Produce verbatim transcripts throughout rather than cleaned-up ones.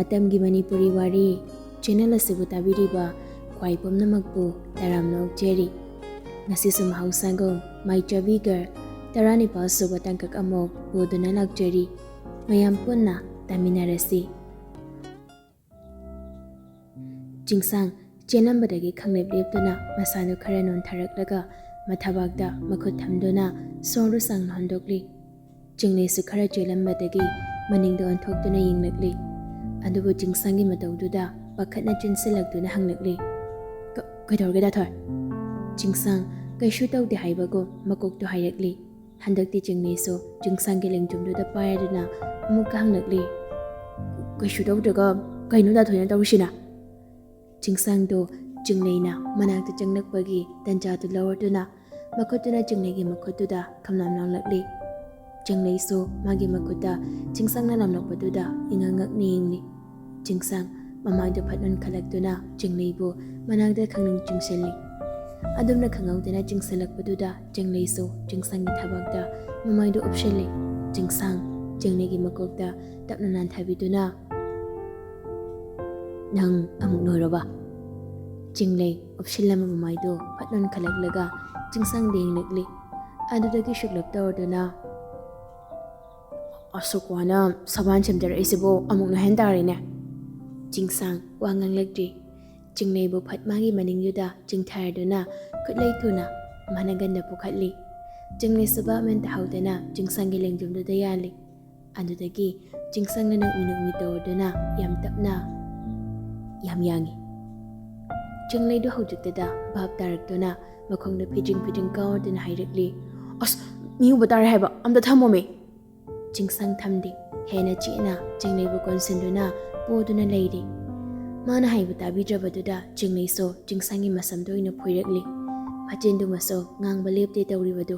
ꯃꯇꯝꯒꯤ ꯃꯅꯤꯄꯨꯔꯤ ꯋꯥꯔꯤ ꯆꯦꯅꯦꯜ ꯑꯁꯤꯕꯨ ꯇꯥꯕꯤꯔꯤꯕ ꯈ꯭ꯋꯥꯏ ꯄꯨꯝꯅꯃꯛꯄꯨ ꯇꯔꯥꯝꯅ ꯑꯣꯛꯆꯔꯤ꯫ ꯉꯁꯤꯁꯨ ꯃꯍꯧꯁꯥꯒꯨꯝ ꯃꯥꯏꯆꯥꯕꯤ ꯒꯔꯜ ꯇꯔꯥꯅꯤꯄꯥꯜ ꯁꯨꯕ ꯇꯥꯡꯀꯛ ꯑꯃꯨꯛ ꯄꯨꯗꯨꯅ ꯂꯥꯛꯆꯔꯤ꯫ ꯃꯌꯥꯝ ꯄꯨꯟꯅ ꯇꯥꯃꯤꯟꯅꯔꯁꯤ꯫ ꯆꯤꯡꯁꯥꯡ ꯆꯦꯜꯂꯝꯕꯗꯒꯤ ꯈꯪꯂꯦꯞ ꯂꯦꯞꯇꯨꯅ ꯃꯁꯥꯗꯨ ꯈꯔ ꯅꯣꯟꯊꯔꯛꯂꯒ ꯃꯊꯕꯥꯛꯇ ꯃꯈꯨꯠ ꯊꯝꯗꯨꯅ ꯁꯣꯔꯗꯨ ꯁꯥꯡꯅ ꯍꯣꯟꯗꯣꯛꯂꯤ꯫ ꯆꯤꯡꯂꯩꯁꯨ ꯈꯔ ꯆꯦꯜꯂꯝꯕꯗꯒꯤ ꯃꯅꯤꯡꯗ ꯑꯣꯟꯊꯣꯛꯇꯨꯅ ꯌꯦꯡꯂꯛꯂꯤ꯫ ꯑꯗꯨꯕꯨ ꯆꯤꯡꯁꯥꯡꯒꯤ ꯃꯇꯧꯗꯨꯗ ꯄꯥꯈꯠꯅ ꯆꯦꯟꯁꯤꯜꯂꯛꯇꯨꯅ ꯍꯪꯂꯛꯂꯤ, "ꯀ-, ꯀꯩꯗꯧꯔꯒꯦ ꯗꯥꯊꯣꯏ?" ꯆꯤꯡꯁꯥꯡ ꯀꯩꯁꯨ ꯇꯧꯗꯦ ꯍꯥꯏꯕꯒꯨꯝ ꯃꯀꯣꯛꯇꯨ ꯍꯥꯏꯔꯛꯂꯤ꯫ ꯍꯟꯗꯛꯇꯤ ꯆꯤꯡꯂꯩꯁꯨ ꯆꯤꯡꯁꯥꯡꯒꯤ ꯂꯦꯡꯖꯨꯝꯗꯨꯗ ꯄꯥꯏꯔꯗꯨꯅ ꯑꯃꯨꯛꯀ ꯍꯪꯂꯛꯂꯤ, "ꯀꯩꯁꯨ ꯇꯧꯗ꯭ꯔꯒ ꯀꯩꯅꯣ ꯗꯥꯊꯣꯏꯅ ꯇꯧꯔꯤꯁꯤꯅ?" ꯆꯤꯡꯁꯥꯡꯗꯣ ꯆꯤꯡꯂꯩꯅ ꯃꯅꯥꯛꯇ ꯆꯪꯂꯛꯄꯒꯤ ꯇꯟꯖꯥꯗꯨ ꯂꯧꯔꯗꯨꯅ ꯃꯈꯨꯠꯇꯨꯅ ꯆꯤꯡꯂꯩꯒꯤ ꯃꯈꯨꯠꯇꯨꯗ ꯈꯝꯂꯥꯝ ꯂꯥꯡꯂꯛꯂꯤ꯫ ꯆꯤꯡꯂꯩꯁꯨ ꯃꯥꯒꯤ ꯃꯈꯨꯠꯇ ꯆꯤꯡꯁꯥꯡꯅ ꯂꯥꯝꯂꯛꯄꯗꯨꯗ ꯏꯉꯛ ꯉꯛꯅ ꯌꯦꯡꯂꯤ꯫ ꯆꯤꯡꯁꯥꯡ ꯃꯃꯥꯏꯗꯨ ꯐꯠ ꯅꯣꯟꯈꯠꯂꯛꯇꯨꯅ ꯆꯤꯡꯂꯩꯕꯨ ꯃꯅꯥꯛꯇ ꯈꯪꯅꯤꯡ ꯆꯤꯡꯁꯤꯜꯂꯤ꯫ ꯑꯗꯨꯝꯅ ꯈꯪꯍꯧꯗꯅ ꯆꯤꯡꯁꯤꯜꯂꯛꯄꯗꯨꯗ ꯆꯤꯡꯂꯩꯁꯨ ꯆꯤꯡꯁꯥꯡꯒꯤ ꯊꯕꯥꯛꯇ ꯃꯃꯥꯏꯗꯨ ꯎꯞꯁꯤꯜꯂꯤ꯫ ꯆꯤꯡꯁꯥꯡ ꯆꯤꯡꯂꯩꯒꯤ ꯃꯀꯣꯛꯇ ꯇꯞꯅ ꯅꯥꯟꯊꯕꯤꯗꯨꯅ, "ꯅꯪ ꯑꯃꯨꯛ ꯅꯣꯏꯔꯕ?" ꯆꯤꯡꯂꯩ ꯎꯞꯁꯤꯜꯂꯝꯕ ꯃꯃꯥꯏꯗꯨ ꯐꯠ ꯅꯣꯟꯈꯠꯂꯛꯂꯒ ꯆꯤꯡꯁꯥꯡꯗ ꯌꯦꯡꯂꯛꯂꯤ꯫ ꯑꯗꯨꯗꯒꯤ ꯁꯨꯛꯂꯞ ꯇꯧꯔꯗꯨꯅ, "ꯑꯁꯨꯛ ꯋꯥꯅ ꯁꯕꯥꯟ ꯁꯦꯝꯖꯔꯛꯏꯁꯤꯕꯨ ꯑꯃꯨꯛ ꯅꯣꯏꯍꯟ ꯇꯥꯔꯦꯅꯦ?" ꯆꯤꯡꯁꯥꯡ ꯋꯥ ꯉꯥꯡꯂꯛꯇ꯭ꯔꯤ꯫ ꯆꯤꯡꯂꯩꯕꯨ ꯐꯠ ꯃꯥꯒꯤ ꯃꯅꯤꯡꯗꯨꯗ ꯆꯤꯡꯊꯔꯗꯨꯅ ꯈꯨꯠꯂꯩ ꯊꯨꯅ ꯃꯅꯒꯟꯗ ꯄꯨꯈꯠꯂꯤ꯫ ꯆꯤꯡꯂꯩꯁꯨ ꯚꯥꯞ ꯃꯦꯟ ꯇꯥꯍꯧꯗꯅ ꯆꯤꯡꯁꯥꯡꯒꯤ ꯂꯦꯡꯖꯨꯝꯗꯨꯗ ꯌꯥꯜꯂꯤ꯫ ꯑꯗꯨꯗꯒꯤ ꯆꯤꯡꯁꯥꯡꯅ ꯅꯣꯛꯃꯤ ꯅꯣꯛꯃꯤ ꯇꯧꯔꯗꯨꯅ ꯌꯥꯝ ꯇꯞꯅ ꯌꯥꯝ ꯌꯥꯡꯉꯤ꯫ ꯆꯤꯡꯂꯩꯗꯨ ꯍꯧꯖꯤꯛꯇꯗ ꯚꯥꯞ ꯇꯥꯔꯛꯇꯨꯅ ꯃꯈꯣꯡꯗ ꯐꯤꯗ꯭ꯔꯤꯡ ꯐꯤꯗ꯭ꯔꯤꯡ ꯀꯥꯎꯔꯗꯨꯅ ꯍꯥꯏꯔꯛꯂꯤ, "ꯑꯁ, ꯃꯤ ꯎꯕ ꯇꯥꯔꯦ ꯍꯥꯏꯕ, ꯑꯝꯇ ꯊꯝꯃꯣꯃꯤ!" ꯆꯤꯡꯁꯥꯡ ꯊꯝꯗꯦ꯫ ꯍꯦꯟꯅ ꯆꯦꯠꯅ ꯆꯤꯡꯂꯩꯕꯨ ꯀꯣꯟꯁꯤꯟꯗꯨꯅ ꯄꯣꯗꯨꯅ ꯂꯩꯔꯤ꯫ ꯃꯥꯅ ꯍꯥꯏꯕ ꯇꯥꯕꯤꯗ꯭ꯔꯕꯗꯨꯗ ꯆꯤꯡꯂꯩꯁꯨ ꯆꯤꯡꯁꯥꯡꯒꯤ ꯃꯁꯝꯗ ꯑꯣꯏꯅ ꯐꯣꯏꯔꯛꯂꯤ꯫ ꯃꯆꯤꯟꯗꯨꯃꯁꯨ ꯉꯥꯡꯕ ꯂꯦꯞꯇꯦ ꯇꯧꯔꯤꯕꯗꯨ꯫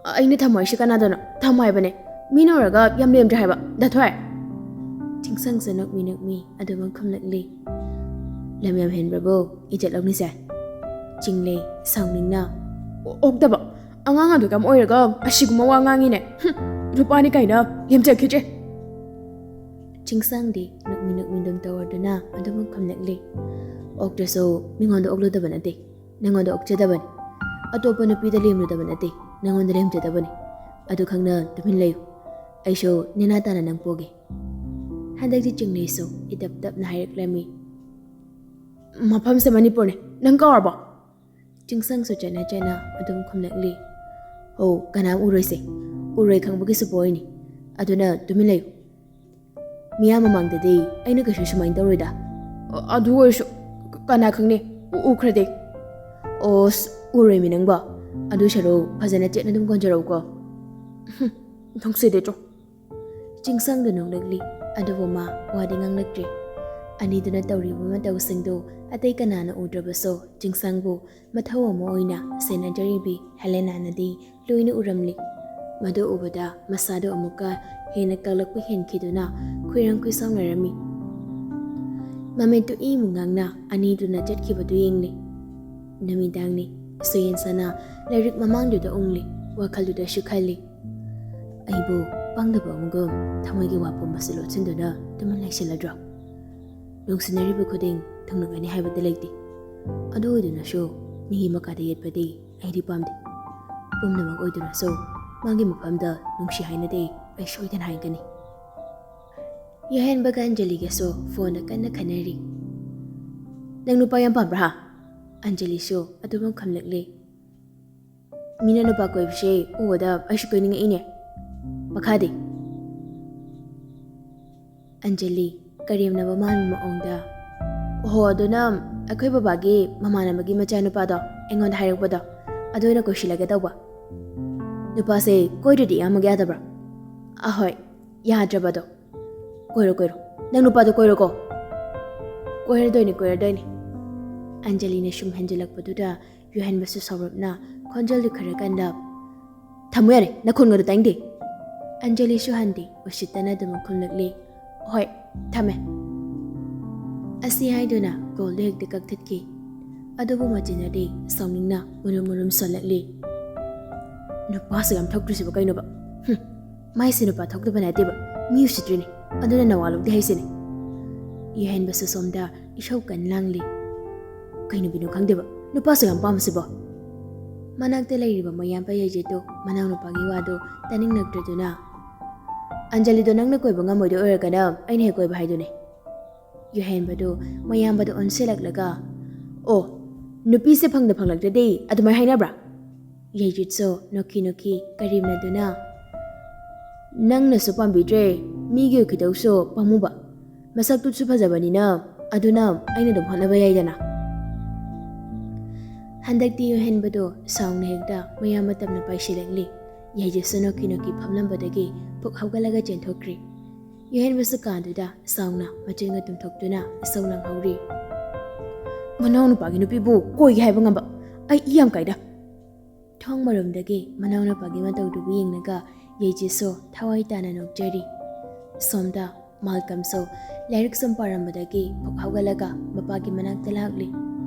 "ꯑ-, ꯑꯩꯅ ꯊꯝꯃꯣ ꯍꯥꯏꯁꯤ ꯀꯅꯥꯗꯅꯣ? ꯊꯝꯃꯣ ꯍꯥꯏꯕꯅꯦ꯫ ꯃꯤꯅ ꯎꯔꯒ ꯌꯥꯝ ꯂꯦꯝꯗ꯭ꯔꯦ ꯍꯥꯏꯕ, ꯗꯥꯊꯣꯏ!" ꯆꯤꯡꯁꯥꯡꯁꯨ ꯅꯣꯛꯃꯤ ꯅꯣꯛꯃꯤ ꯑꯗꯨꯃꯛ ꯈꯨꯝꯂꯛꯂꯤ꯫ "ꯂꯝ ꯌꯥꯝ ꯍꯦꯟꯕ꯭ꯔꯕꯣ, ꯏꯖꯠ ꯂꯧꯅꯤꯁꯦ?" ꯆꯤꯡꯂꯩ ꯁꯥꯎꯅꯤꯡꯅ, "ꯑꯣ-, ꯑꯣꯛꯇꯕ ꯑꯉꯥꯡ ꯑꯗꯨ ꯀꯝ ꯑꯣꯏꯔꯒ ꯑꯁꯤꯒꯨꯝꯕ ꯋꯥ ꯉꯥꯡꯉꯤꯅꯦ꯫ ꯍꯨꯝ, ꯅꯨꯄꯥꯅꯤ ꯀꯥꯏꯅ ꯂꯦꯝꯖꯈꯤꯗ꯭ꯔꯦ!" ꯆꯤꯡꯁꯥꯡꯗꯤ ꯅꯣꯛꯃꯤ ꯅꯣꯛꯃꯤ ꯑꯗꯨꯝ ꯇꯧꯔꯗꯨꯅ ꯑꯗꯨꯝ ꯈꯨꯝꯂꯛꯂꯤ꯫ ꯑꯣꯛꯇ꯭ꯔꯁꯨ ꯃꯤꯉꯣꯟꯗ ꯑꯣꯛꯂꯨꯗꯕ ꯅꯠꯇꯦ, ꯅꯪꯉꯣꯟꯗ ꯑꯣꯛꯆꯗꯕꯅꯤ꯫ ꯑꯇꯣꯞꯄ ꯅꯨꯄꯤꯗ ꯂꯦꯝꯂꯨꯗꯕ ꯅꯠꯇꯦ, ꯅꯪꯉꯣꯟꯗ ꯂꯦꯝꯖꯗꯕꯅꯤ꯫ ꯑꯗꯨ ꯈꯪꯅ ꯇꯨꯃꯤꯟ ꯂꯩꯌꯨ꯫ ꯑꯩꯁꯨ ꯅꯦꯅꯥ ꯇꯥꯅ ꯅꯪ ꯄꯣꯒꯦ꯫ ꯍꯟꯗꯛꯇꯤ ꯆꯤꯡꯂꯩꯁꯨ ꯏꯇꯞ ꯇꯞꯅ ꯍꯥꯏꯔꯛꯂꯝꯃꯤ꯫ ꯃꯐꯝꯁꯦ ꯃꯅꯤꯄꯨꯔꯅꯦ, ꯅꯪ ꯀꯥꯎꯔꯕꯣ? ꯆꯤꯡꯁꯪꯁꯨ ꯆꯦꯠꯅ ꯆꯦꯠꯅ ꯑꯗꯨꯝ ꯈꯨꯝꯂꯛꯂꯤ꯫ ꯍꯣ, ꯀꯅꯥꯝ ꯎꯔꯣꯏꯁꯦ, ꯎꯔꯣꯏ ꯈꯪꯕꯒꯤ ꯁꯨꯄꯔꯅꯤ꯫ ꯑꯗꯨꯅ ꯇꯨꯃꯤꯟ ꯂꯩꯌꯨ꯫ ꯃꯤꯌꯥꯝ ꯃꯃꯥꯡꯗꯗꯤ ꯑꯩꯅ ꯀꯩꯁꯨ ꯁꯨꯃꯥꯏꯅ ꯇꯧꯔꯣꯏꯗ꯫ ꯑ-, ꯑꯗꯨ ꯑꯣꯏꯔꯁꯨ ꯀ-, ꯀꯅꯥ ꯈꯪꯅꯤ, ꯎ-, ꯎꯈ꯭ꯔꯗꯤ꯫ ꯑꯣꯁ, ꯎꯔꯣꯏꯃꯤ ꯅꯪꯕꯣ꯫ ꯑꯗꯨ ꯁꯔꯨꯛ ꯐꯖꯅ ꯆꯦꯠꯅ ꯑꯗꯨꯝ ꯀꯣꯟꯖꯔꯛꯎꯀꯣ꯫ ꯍꯨꯝ, ꯅꯨꯡꯁꯤꯗꯦ ꯆꯣ꯫ ꯆꯤꯡꯁꯪꯗꯨ ꯅꯣꯛꯂꯛꯂꯤ, ꯑꯗꯨꯕꯨ ꯃꯥ ꯋꯥꯗꯤ ꯉꯥꯡꯂꯛꯇ꯭ꯔꯦ꯫ ꯑꯅꯤꯗꯨꯅ ꯇꯧꯔꯤꯕ ꯃꯇꯧꯁꯤꯡꯗꯨ ꯑꯇꯩ ꯀꯅꯥꯅ ꯎꯗ꯭ꯔꯕꯁꯨ ꯆꯤꯡꯁꯪꯕꯨ ꯃꯊꯧ ꯑꯃ ꯑꯣꯏꯅ ꯁꯦꯟꯅꯖꯔꯤꯕꯤ ꯍꯦꯂꯦꯅꯥꯅꯗꯤ ꯂꯣꯏꯅ ꯎꯔꯝꯂꯤ꯫ ꯃꯗꯨ ꯎꯕꯗ ꯃꯁꯥꯗꯨ ꯑꯃꯨꯛꯀ ꯍꯦꯟꯅ ꯀꯜꯂꯛꯄ ꯍꯦꯟꯈꯤꯗꯨꯅ ꯈꯨꯏꯔꯪ ꯈꯨꯏꯁꯥꯎꯅꯔꯝꯃꯤ꯫ ꯃꯃꯤꯠꯇꯨ ꯏꯃꯨ ꯉꯥꯡꯅ ꯑꯅꯤꯗꯨꯅ ꯆꯠꯈꯤꯕꯗꯨ ꯌꯦꯡꯂꯤ꯫ ꯅꯨꯃꯤꯗꯥꯡꯅꯤ꯫ ꯁꯨꯌꯦꯟꯁꯅ ꯂꯥꯏꯔꯤꯛ ꯃꯃꯥꯡꯗꯨꯗ ꯎꯪꯂꯤ꯫ ꯋꯥꯈꯜꯗꯨꯗꯁꯨ ꯈꯜꯂꯤ, "ꯑꯩꯕꯨ ꯄꯪꯗꯕ ꯑꯃꯒꯨꯝ ꯊꯃꯣꯏꯒꯤ ꯋꯥ ꯄꯨꯝꯕꯁꯨ ꯂꯣꯠꯁꯤꯟꯗꯨꯅ ꯇꯨꯃꯤꯟ ꯂꯩꯁꯤꯜꯂꯗ꯭ꯔꯣ? ꯅꯨꯡꯁꯤꯅꯔꯤꯕ ꯈꯨꯗꯤꯡ ꯊꯨꯡꯅꯒꯅꯤ ꯍꯥꯏꯕꯗꯤ ꯂꯩꯇꯦ꯫ ꯑꯗꯨ ꯑꯣꯏꯗꯨꯅꯁꯨ ꯃꯤꯒꯤ ꯃꯀꯥꯗ ꯌꯦꯠꯄꯗꯤ ꯑꯩꯗꯤ ꯄꯥꯝꯗꯦ꯫ ꯄꯨꯝꯅꯃꯛ ꯑꯣꯏꯗꯨꯅꯁꯨ ꯃꯥꯒꯤ ꯃꯐꯝꯗ ꯅꯨꯡꯁꯤ ꯍꯥꯏꯅꯗꯤ ꯑꯩ ꯁꯣꯏꯗꯅ ꯍꯥꯏꯒꯅꯤ꯫" ꯌꯥꯍꯦꯟꯕꯒ ꯑꯟꯖꯂꯤꯒꯁꯨ ꯐꯣꯟꯗ ꯀꯟꯅ ꯈꯟꯅꯔꯤ꯫ "ꯅꯪ ꯅꯨꯄꯥ ꯌꯥꯝ ꯄꯥꯝꯕ꯭ꯔꯥ ꯍꯥ?" ꯑꯟꯖꯂꯤꯁꯨ ꯑꯗꯨꯃꯛ ꯈꯨꯝꯂꯛꯂꯤ꯫ "ꯃꯤꯅ ꯅꯨꯄꯥ ꯀꯣꯏꯕꯁꯦ ꯎꯕꯗ ꯑꯩꯁꯨ ꯀꯣꯏꯅꯤꯡꯉꯛꯏꯅꯦ꯫ ꯃꯈꯥꯗꯤ?" ꯑꯟꯖꯂꯤ ꯀꯔꯦꯝꯅꯕ ꯃꯥꯟꯕ ꯃꯑꯣꯡꯗ, "ꯑꯣꯍꯣ, ꯑꯗꯨꯅ ꯑꯩꯈꯣꯏ ꯕꯕꯥꯒꯤ ꯃꯃꯥꯟꯅꯕꯒꯤ ꯃꯆꯥꯅꯨꯄꯥꯗꯣ ꯑꯩꯉꯣꯟꯗ ꯍꯥꯏꯔꯛꯄꯗꯣ, ꯑꯗꯨ ꯑꯣꯏꯅ ꯀꯣꯏꯁꯤꯜꯂꯒꯦ ꯇꯧꯕ꯫ ꯅꯨꯄꯥꯁꯦ ꯀꯣꯏꯗ꯭ꯔꯗꯤ ꯏꯌꯥꯝꯕꯒ ꯌꯥꯗꯕ꯭ꯔꯥ?" "ꯑꯍꯣꯏ, ꯌꯥꯗ꯭ꯔꯕꯗꯣ꯫ ꯀꯣꯏꯔꯣ, ꯀꯣꯏꯔꯣ꯫ ꯅꯪ ꯅꯨꯄꯥꯗꯣ ꯀꯣꯏꯔꯣꯀꯣ꯫" "ꯀꯣꯏꯔꯗꯣꯏꯅꯦ, ꯀꯣꯏꯔꯗꯣꯏꯅꯦ꯫" ꯑꯟꯖꯂꯤꯅ ꯁꯨꯝ ꯍꯦꯟꯖꯤꯜꯂꯛꯄꯗꯨꯗ ꯌꯨꯍꯦꯟꯕꯁꯨ ꯁꯥꯎꯔꯞꯅ ꯈꯣꯟꯖꯦꯜꯗꯨ ꯈꯔ ꯀꯟꯅ, "ꯊꯝꯃꯨ ꯌꯥꯔꯦ, ꯅꯈꯣꯟꯒꯗꯣ ꯇꯥꯅꯤꯡꯗꯦ꯫" ꯑꯟꯖꯂꯤꯁꯨ ꯍꯟꯗꯦ, ꯎꯁꯤꯠꯇꯅ ꯑꯗꯨꯃꯛ ꯈꯨꯝꯂꯛꯂꯤ, "ꯍꯣꯏ, ꯊꯝꯃꯦ꯫" ꯑꯁꯤ ꯍꯥꯏꯗꯨꯅ ꯀꯣꯜꯗꯨ ꯍꯦꯛꯇ ꯀꯛꯊꯠꯈꯤ꯫ ꯑꯗꯨꯕꯨ ꯃꯆꯤꯟꯅꯗꯤ ꯁꯥꯎꯅꯤꯡꯅ ꯃꯨꯔꯨꯝ ꯃꯨꯔꯨꯝ ꯁꯣꯜꯂꯛꯂꯤ꯫ "ꯅꯨꯄꯥꯁꯨ ꯌꯥꯝ ꯊꯣꯛꯇ꯭ꯔꯤꯁꯤꯕꯨ ꯀꯩꯅꯣꯕ? ꯍꯨꯝ, ꯃꯥꯏꯁꯦ ꯅꯨꯄꯥ ꯊꯣꯛꯇꯕ ꯅꯠꯇꯦꯕ, ꯃꯤ ꯎꯁꯤꯠꯇ꯭ꯔꯤꯅꯦ꯫ ꯑꯗꯨꯅ ꯅꯋꯥ ꯂꯧꯗꯦ ꯍꯥꯏꯁꯤꯅꯤ꯫ ꯌꯨꯍꯦꯟꯕꯁꯨ ꯁꯣꯝꯗ ꯏꯁꯧ ꯀꯟ ꯂꯥꯡꯂꯤ꯫ "ꯀꯩ ꯅꯨꯄꯤꯅꯣ ꯈꯪꯗꯦꯕ, ꯅꯨꯄꯥꯁꯨ ꯌꯥꯝ ꯄꯥꯝꯕꯁꯤꯕꯣ?" ꯃꯅꯥꯛꯇ ꯂꯩꯔꯤꯕ ꯃꯌꯥꯝꯕ ꯌꯩꯖꯤꯠꯇꯨ ꯃꯅꯥꯎꯅꯨꯄꯥꯒꯤ ꯋꯥꯗꯨ ꯇꯥꯅꯤꯡꯂꯛꯇ꯭ꯔꯗꯨꯅ, "ꯑꯟꯖꯂꯤꯗꯣ ꯅꯪꯅ ꯀꯣꯏꯕ ꯉꯝꯃꯣꯏꯗꯣꯏ ꯑꯣꯏꯔꯒꯅ ꯑꯩꯅ ꯍꯦꯛ ꯀꯣꯏꯕ ꯍꯥꯏꯗꯨꯅꯤ꯫" ꯌꯨꯍꯦꯟꯕꯗꯨ ꯃꯌꯥꯝꯕꯗ ꯑꯣꯟꯁꯤꯜꯂꯛꯂꯒ, "ꯑꯣ, ꯅꯨꯄꯤꯁꯦ ꯐꯪꯗ ꯐꯪꯂꯛꯇ꯭ꯔꯗꯤ ꯑꯗꯨꯃꯥꯏ ꯍꯥꯏꯅꯕ꯭ꯔꯥ?" ꯌꯩꯖꯤꯠꯁꯨ ꯅꯣꯛꯈꯤ ꯅꯣꯛꯈꯤ ꯀꯔꯦꯝꯅꯗꯨꯅ, "ꯅꯪꯅꯁꯨ ꯄꯥꯝꯕꯤꯗ꯭ꯔꯦ, ꯃꯤꯒꯤ ꯑꯣꯏꯈꯤꯗꯧꯁꯨ ꯄꯥꯝꯃꯨꯕ, ꯃꯁꯛꯇꯨꯁꯨ ꯐꯖꯕꯅꯤꯅ, ꯑꯗꯨꯅ ꯑꯩꯅ ꯑꯗꯨꯝ ꯍꯣꯠꯅꯕ ꯌꯥꯏꯗꯅ꯫" ꯍꯟꯗꯛꯇꯤ ꯌꯨꯍꯦꯟꯕꯗꯣ ꯁꯥꯎꯅ ꯍꯦꯛꯇ ꯃꯌꯥꯝꯕ ꯇꯝꯅ ꯄꯥꯏꯁꯤꯜꯂꯛꯂꯤ꯫ ꯌꯩꯖꯤꯠꯁꯨ ꯅꯣꯛꯈꯤ ꯅꯣꯛꯈꯤ ꯐꯝꯂꯝꯕꯗꯒꯤ ꯐꯨꯛ ꯍꯧꯒꯠꯂꯒ ꯆꯦꯟꯊꯣꯛꯈ꯭ꯔꯤ꯫ ꯌꯨꯍꯦꯟꯕꯁꯨ ꯀꯥꯗꯨꯗ ꯁꯥꯎꯅ ꯃꯆꯤꯟꯒ ꯇꯨꯝꯊꯣꯛꯇꯨꯅ ꯏꯁꯧ ꯂꯥꯡꯍꯧꯔꯤ꯫ "ꯃꯅꯥꯎꯅꯨꯄꯥꯒꯤ ꯅꯨꯄꯤꯕꯨ ꯀꯣꯏꯒꯦ ꯍꯥꯏꯕ ꯉꯝꯕ, ꯑꯩ ꯏ ꯌꯥꯝ ꯀꯥꯏꯗ꯫" ꯊꯣꯡ ꯃꯔꯣꯝꯗꯒꯤ ꯃꯅꯥꯎꯅꯨꯄꯥꯒꯤ ꯃꯇꯧꯗꯨꯕꯨ ꯌꯦꯡꯂꯒ ꯌꯩꯖꯤꯠꯁꯨ ꯊꯋꯥꯏ ꯇꯥꯅ ꯅꯣꯛꯆꯔꯤ꯫ ꯁꯣꯝꯗ ꯃꯥꯜꯀꯝꯁꯨ ꯂꯥꯏꯔꯤꯛ ꯁꯨꯝ ꯄꯥꯔꯝꯕꯗꯒꯤ ꯐꯨꯛ ꯍꯧꯒꯠꯂꯒ ꯃꯄꯥꯒꯤ ꯃꯅꯥꯛꯇ ꯂꯥꯛꯂꯤ꯫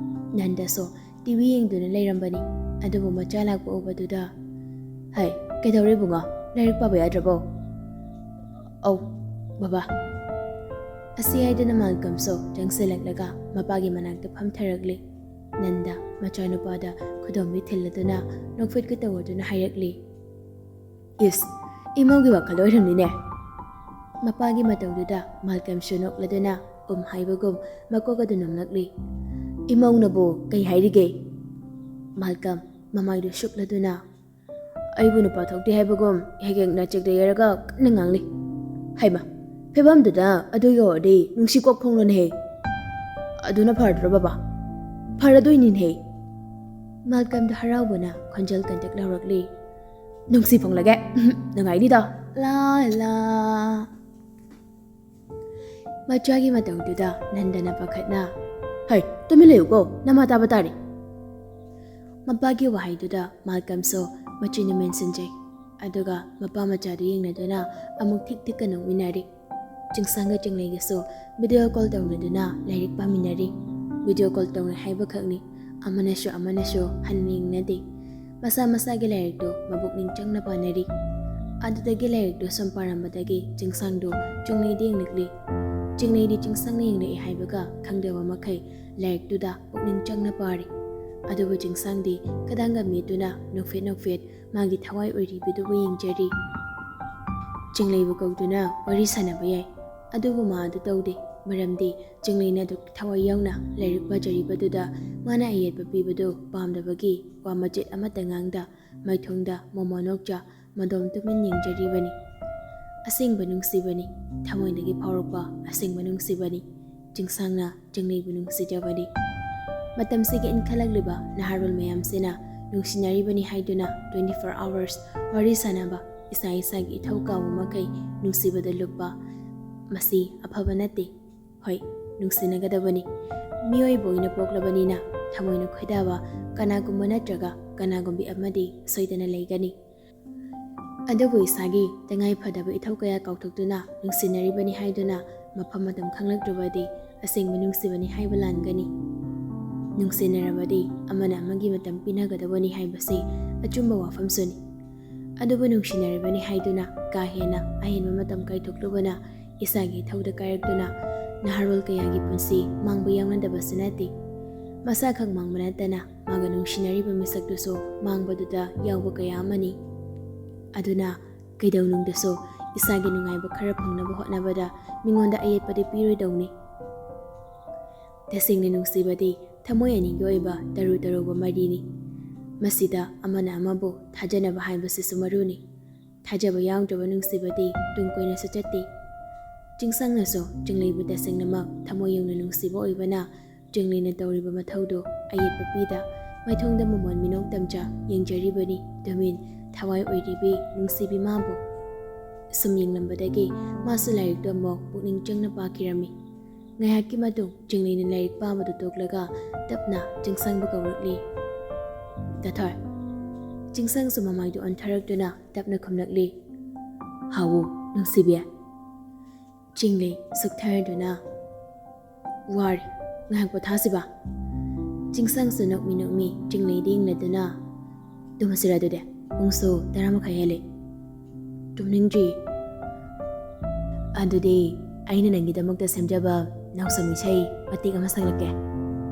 ꯅꯟꯗꯁꯨ ꯇꯤꯚꯤ ꯌꯦꯡꯗꯨꯅ ꯂꯩꯔꯝꯕꯅꯤ꯫ ꯑꯗꯨꯕꯨ ꯃꯆꯥ ꯂꯥꯛꯄ ꯎꯕꯗꯨꯗ, "ꯍꯩ, ꯀꯩꯗꯧꯔꯦ ꯏꯕꯨꯡꯉꯣ? ꯂꯥꯏꯔꯤꯛ ꯄꯥꯕ ꯌꯥꯗ꯭ꯔꯕꯣ?" "ꯑꯧ, ꯕꯕꯥ꯫" ꯑꯁꯤ ꯍꯥꯏꯗꯨꯅ ꯃꯥꯜꯀꯝꯁꯨ ꯆꯪꯁꯤꯜꯂꯛꯂꯒ ꯃꯄꯥꯒꯤ ꯃꯅꯥꯛꯇ ꯐꯝꯊꯔꯛꯂꯤ꯫ ꯅꯟꯗ ꯃꯆꯥꯅꯨꯄꯥꯗ ꯈꯨꯗꯣꯝꯕꯤ ꯊꯤꯜꯂꯗꯨꯅ ꯅꯣꯛꯐꯦꯠꯀ ꯇꯧꯔꯗꯨꯅ ꯍꯥꯏꯔꯛꯂꯤ, "ꯏꯁ, ꯏꯃꯧꯒꯤ ꯋꯥꯈꯜ ꯑꯣꯏꯔꯝꯅꯤꯅꯦ꯫" ꯃꯄꯥꯒꯤ ꯃꯇꯧꯗꯨꯗ ꯃꯥꯜꯀꯝꯁꯨ ꯅꯣꯛꯂꯗꯨꯅ ꯎꯝ ꯍꯥꯏꯕꯒꯨꯝ ꯃꯀꯣꯛ ꯑꯗꯨ ꯅꯣꯝꯂꯛꯂꯤ꯫ "ꯏꯃꯧꯅꯕꯨ ꯀꯩ ꯍꯥꯏꯔꯤꯒꯦ?" ꯃꯥꯜꯀꯝ ꯃꯃꯥꯏꯗꯨ ꯁꯨꯛꯂꯗꯨꯅ, "ꯑꯩꯕꯨ ꯅꯨꯄꯥ ꯊꯣꯛꯇꯦ ꯍꯥꯏꯕꯒꯨꯝ ꯍꯦꯛ ꯍꯦꯛ ꯅꯆꯦꯛꯇ ꯌꯩꯔꯒ ꯀꯟꯅ ꯉꯥꯡꯂꯤ꯫ ꯍꯩꯃ, ꯐꯤꯕꯝꯗꯨꯗ ꯑꯗꯨ ꯌꯧꯔꯗꯤ ꯅꯨꯡꯁꯤ ꯀꯣꯛ ꯐꯣꯡꯂꯣꯅꯦꯍꯦ꯫ ꯑꯗꯨꯅ ꯐꯔꯗ꯭ꯔꯣ ꯕꯕꯥ? ꯐꯔꯗꯣꯏꯅꯤꯅꯦꯍꯦ꯫" ꯃꯥꯜꯀꯝꯗ ꯍꯔꯥꯎꯕꯅ ꯈꯣꯟꯖꯦꯜ ꯀꯟꯇꯛ ꯂꯥꯎꯔꯛꯂꯤ꯫ "ꯅꯨꯡꯁꯤ ꯐꯣꯡꯂꯒꯦ꯫ ꯎꯝ, ꯅꯨꯡꯉꯥꯏꯅꯤꯗꯣ꯫ ꯂꯥ ꯂꯥ꯫" ꯃꯆꯥꯒꯤ ꯃꯇꯧꯗꯨꯗ ꯅꯟꯗꯅ ꯄꯥꯈꯠꯅ, "ꯍꯩ, ꯇꯨꯃꯤꯟ ꯂꯩꯌꯨꯀꯣ, ꯅꯃꯥ ꯇꯥꯕ ꯇꯥꯔꯦ꯫" ꯃꯄꯥꯒꯤ ꯋꯥꯍꯩꯗꯨꯗ ꯃꯥꯜꯀꯝꯁꯨ ꯃꯆꯤꯟꯗꯨ ꯃꯦꯟꯁꯤꯟꯖꯩ꯫ ꯑꯗꯨꯒ ꯃꯄꯥ ꯃꯆꯥꯗꯨ ꯌꯦꯡꯅꯗꯨꯅ ꯑꯃꯨꯛ ꯊꯤꯛ ꯊꯤꯛꯀ ꯅꯣꯛꯃꯤꯟꯅꯔꯤ꯫ ꯆꯤꯡꯁꯥꯡꯒ ꯆꯤꯡꯂꯩꯒꯁꯨ ꯚꯤꯗꯤꯑꯣ ꯀꯣꯜ ꯇꯧꯅꯗꯨꯅ ꯂꯥꯏꯔꯤꯛ ꯄꯥꯃꯤꯟꯅꯔꯤ꯫ ꯚꯤꯗꯤꯑꯣ ꯀꯣꯜ ꯇꯧꯅꯩ ꯍꯥꯏꯕꯈꯛꯅꯤ, ꯑꯃꯅꯁꯨ ꯑꯃꯅꯁꯨ ꯍꯟꯅ ꯌꯦꯡꯅꯗꯦ꯫ ꯃꯁꯥ ꯃꯁꯥꯒꯤ ꯂꯥꯏꯔꯤꯛꯇꯨ ꯃꯕꯨꯛꯅꯤꯡ ꯆꯪꯅ ꯄꯥꯅꯔꯤ꯫ ꯑꯗꯨꯗꯒꯤ ꯂꯥꯏꯔꯤꯛꯇꯨ ꯁꯨꯝ ꯄꯥꯔꯝꯕꯗꯒꯤ ꯆꯤꯡꯁꯥꯡꯗꯨ ꯆꯤꯡꯂꯩꯗ ꯌꯦꯡꯂꯛꯂꯤ꯫ ꯆꯤꯡꯂꯩꯗꯤ ꯆꯤꯡꯁꯥꯡꯅ ꯌꯦꯡꯂꯛꯏ ꯍꯥꯏꯕꯒ ꯈꯪꯗꯕ ꯃꯈꯩ ꯂꯥꯏꯔꯤꯛꯇꯨꯗ ꯄꯨꯛꯅꯤꯡ ꯆꯪꯅ ꯄꯥꯔꯤ꯫ ꯑꯗꯨꯕꯨ ꯆꯤꯡꯁꯥꯡꯗꯤ ꯈꯗꯥꯡꯒ ꯃꯦꯠꯇꯨꯅ ꯅꯣꯛꯐꯦꯠ ꯅꯣꯛꯐꯦꯠ ꯃꯥꯒꯤ ꯊꯋꯥꯏ ꯑꯣꯏꯔꯤꯕꯗꯨꯕꯨ ꯌꯦꯡꯖꯔꯤ꯫ ꯆꯤꯡꯂꯩꯕꯨ ꯀꯧꯗꯨꯅ ꯋꯥꯔꯤ ꯁꯥꯟꯅꯕ ꯌꯥꯏ, ꯑꯗꯨꯕꯨ ꯃꯥ ꯑꯗꯨ ꯇꯧꯗꯦ꯫ ꯃꯔꯝꯗꯤ ꯆꯤꯡꯂꯩꯅ ꯑꯗꯨꯛ ꯊꯋꯥꯏ ꯌꯥꯎꯅ ꯂꯥꯏꯔꯤꯛ ꯄꯥꯖꯔꯤꯕꯗꯨꯗ ꯃꯥꯅ ꯑꯌꯦꯠꯄ ꯄꯤꯕꯗꯨ ꯄꯥꯝꯗꯕꯒꯤ ꯋꯥ ꯃꯆꯦꯠ ꯑꯃꯠꯇ ꯉꯥꯡꯗ ꯃꯥꯏꯊꯣꯡꯗ ꯃꯣꯃꯣꯟ ꯅꯣꯛꯆ ꯃꯗꯣꯝ ꯇꯨꯃꯤꯟ ꯌꯦꯡꯖꯔꯤꯕꯅꯤ꯫ ꯑꯁꯦꯡꯕ ꯅꯨꯡꯁꯤꯕꯅꯤ, ꯊꯃꯣꯏꯗꯒꯤ ꯐꯥꯎꯔꯛꯄ ꯑꯁꯦꯡꯕ ꯅꯨꯡꯁꯤꯕꯅꯤ꯫ ꯆꯤꯡꯁꯥꯡꯅ ꯆꯤꯡꯂꯩꯕꯨ ꯅꯨꯡꯁꯤꯖꯕꯅꯤ꯫ ꯃꯇꯝꯁꯤꯒꯤ ꯏꯟꯈꯠꯂꯛꯂꯤꯕ ꯅꯍꯥꯔꯣꯜ ꯃꯌꯥꯝꯁꯤꯅ ꯅꯨꯡꯁꯤꯅꯔꯤꯕꯅꯤ ꯍꯥꯏꯗꯨꯅ twenty four hours ꯋꯥꯔꯤ ꯁꯥꯟꯅꯕ, ꯏꯁꯥ ꯏꯁꯥꯒꯤ ꯏꯊꯧ ꯀꯥꯎꯕ ꯃꯈꯩ ꯅꯨꯡꯁꯤꯕꯗ ꯂꯨꯞꯄ, ꯃꯁꯤ ꯑꯐꯕ ꯅꯠꯇꯦ꯫ ꯍꯣꯏ, ꯅꯨꯡꯁꯤꯅꯒꯗꯕꯅꯤ꯫ ꯃꯤꯑꯣꯏꯕ ꯑꯣꯏꯅ ꯄꯣꯛꯂꯕꯅꯤꯅ ꯊꯃꯣꯏꯅ ꯈꯣꯏꯗꯥꯕ ꯀꯅꯥꯒꯨꯝꯕ ꯅꯠꯇ꯭ꯔꯒ ꯀꯅꯥꯒꯨꯝꯕꯤ ꯑꯃꯗꯤ ꯁꯣꯏꯗꯅ ꯂꯩꯒꯅꯤ꯫ ꯑꯗꯨꯕꯨ ꯏꯁꯥꯒꯤ ꯇꯉꯥꯏ ꯐꯗꯕ ꯏꯊꯧ ꯀꯌꯥ ꯀꯥꯎꯊꯣꯛꯇꯨꯅ ꯅꯨꯡꯁꯤꯅꯔꯤꯕꯅꯤ ꯍꯥꯏꯗꯨꯅ ꯃꯐꯝ ꯃꯇꯝ ꯈꯪꯂꯛꯇ꯭ꯔꯕꯗꯤ ꯑꯁꯦꯡꯕ ꯅꯨꯡꯁꯤꯕꯅꯤ ꯍꯥꯏꯕ ꯂꯥꯟꯒꯅꯤ꯫ ꯅꯨꯡꯁꯤꯅꯔꯕꯗꯤ ꯑꯃꯅ ꯑꯃꯒꯤ ꯃꯇꯝ ꯄꯤꯅꯒꯗꯕꯅꯤ ꯍꯥꯏꯕꯁꯤ ꯑꯆꯨꯝꯕ ꯋꯥꯐꯝꯁꯨꯅꯤ꯫ ꯑꯗꯨꯕꯨ ꯅꯨꯡꯁꯤꯅꯔꯤꯕꯅꯤ ꯍꯥꯏꯗꯨꯅ ꯀꯥ ꯍꯦꯟꯅ ꯑꯍꯦꯟꯕ ꯃꯇꯝ ꯀꯥꯏꯊꯣꯛꯂꯨꯕꯅ ꯏꯁꯥꯒꯤ ꯏꯊꯧꯗ ꯀꯥꯏꯔꯛꯇꯨꯅ ꯅꯍꯥꯔꯣꯜ ꯀꯌꯥꯒꯤ ꯄꯨꯟꯁꯤ ꯃꯥꯡꯕ ꯌꯥꯎꯅꯗꯕꯁꯨ ꯅꯠꯇꯦ꯫ ꯃꯁꯥꯈꯛ ꯃꯥꯡꯕ ꯅꯠꯇꯅ ꯃꯥꯒ ꯅꯨꯡꯁꯤꯅꯔꯤꯕ ꯃꯤꯁꯛꯇꯨꯁꯨ ꯃꯥꯡꯕꯗꯨꯗ ꯌꯥꯎꯕ ꯀꯌꯥ ꯑꯃꯅꯤ꯫ ꯑꯗꯨꯅ ꯀꯩꯗꯧꯅꯨꯡꯗꯁꯨ ꯏꯁꯥꯒꯤ ꯅꯨꯡꯉꯥꯏꯕ ꯈꯔ ꯐꯪꯅꯕ ꯍꯣꯠꯅꯕꯗ ꯃꯤꯉꯣꯟꯗ ꯑꯌꯦꯠꯄꯗꯤ ꯄꯤꯔꯣꯏꯗꯧꯅꯤ꯫ ꯇꯁꯦꯡꯅ ꯅꯨꯡꯁꯤꯕꯗꯤ ꯊꯃꯣꯏ ꯑꯅꯤꯒꯤ ꯑꯣꯏꯕ ꯇꯔꯨ ꯇꯔꯨꯕ ꯃꯔꯤꯅꯤ꯫ ꯃꯁꯤꯗ ꯑꯃꯅ ꯑꯃꯕꯨ ꯊꯥꯖꯅꯕ ꯍꯥꯏꯕꯁꯤꯁꯨ ꯃꯔꯨꯅꯤ꯫ ꯊꯥꯖꯕ ꯌꯥꯎꯗ꯭ꯔꯕ ꯅꯨꯡꯁꯤꯕꯗꯤ ꯇꯨꯡ ꯀꯣꯏꯅꯁꯨ ꯆꯠꯇꯦ꯫ ꯆꯤꯡꯁꯪꯅꯁꯨ ꯆꯤꯡꯂꯩꯕꯨ ꯇꯁꯦꯡꯅꯃꯛ ꯊꯃꯣꯏ ꯌꯧꯅ ꯅꯨꯡꯁꯤꯕ ꯑꯣꯏꯕꯅ ꯆꯤꯡꯂꯩꯅ ꯇꯧꯔꯤꯕ ꯃꯊꯧꯗꯨ ꯑꯌꯦꯠꯄ ꯄꯤꯗ ꯃꯥꯏꯊꯣꯡꯗ ꯃꯃꯣꯟ ꯃꯤꯅꯣꯛ ꯇꯝꯖ ꯌꯦꯡꯖꯔꯤꯕꯅꯤ ꯇꯨꯃꯤꯟ ꯊꯋꯥꯏ ꯑꯣꯏꯔꯤꯕꯤ ꯅꯨꯡꯁꯤꯕꯤ ꯃꯥꯕꯨ꯫ ꯁꯨꯝ ꯌꯦꯡꯂꯝꯕꯗꯒꯤ ꯃꯥꯁꯨ ꯂꯥꯏꯔꯤꯛꯇꯨ ꯑꯃꯨꯛ ꯄꯨꯛꯅꯤꯡ ꯆꯪꯅ ꯄꯥꯈꯤꯔꯝꯃꯤ꯫ ꯉꯥꯏꯍꯥꯛꯀꯤ ꯃꯇꯨꯡ ꯆꯤꯡꯂꯩꯅ ꯂꯥꯏꯔꯤꯛ ꯄꯥꯕꯗꯨ ꯇꯣꯛꯂꯒ ꯇꯞꯅ ꯆꯤꯡꯁꯪꯕꯨ ꯀꯧꯔꯛꯂꯤ꯫ "ꯗꯥ ꯊꯣꯏ?" ꯆꯤꯡꯁꯪꯁꯨ ꯃꯃꯥꯏꯗꯨ ꯑꯣꯟꯊꯔꯛꯇꯨꯅ ꯇꯞꯅ ꯈꯨꯝꯂꯛꯂꯤ꯫ "ꯍꯥꯎꯋꯨ, ꯅꯨꯡꯁꯤꯕꯤ?" ꯆꯤꯡꯂꯩ ꯁꯨꯛꯊꯔꯗꯨꯅ, "ꯋꯥꯔꯦ, ꯉꯥꯏꯍꯥꯛ ꯄꯣꯊꯥꯁꯤꯕ?" ꯆꯤꯡꯁꯪꯁꯨ ꯅꯣꯛꯃꯤ ꯅꯣꯛꯃꯤ ꯆꯤꯡꯂꯩꯗ ꯌꯦꯡꯂꯗꯨꯅ, "ꯇꯨꯝꯃꯁꯤꯔ ꯑꯗꯨꯗꯤ? ꯄꯨꯡꯁꯨ ꯇꯔꯥ ꯃꯈꯥꯏ ꯍꯦꯜꯂꯦ꯫" ꯇꯨꯝꯅꯤꯡꯗ꯭ꯔꯤ꯫ ꯑꯗꯨꯗꯤ ꯑꯩꯅ ꯅꯪꯒꯤꯗꯃꯛꯇ ꯁꯦꯝꯖꯕ ꯅꯥꯎꯁꯨꯝ ꯏꯁꯩ ꯃꯇꯦꯛ ꯑꯃ ꯁꯛꯂꯛꯀꯦ,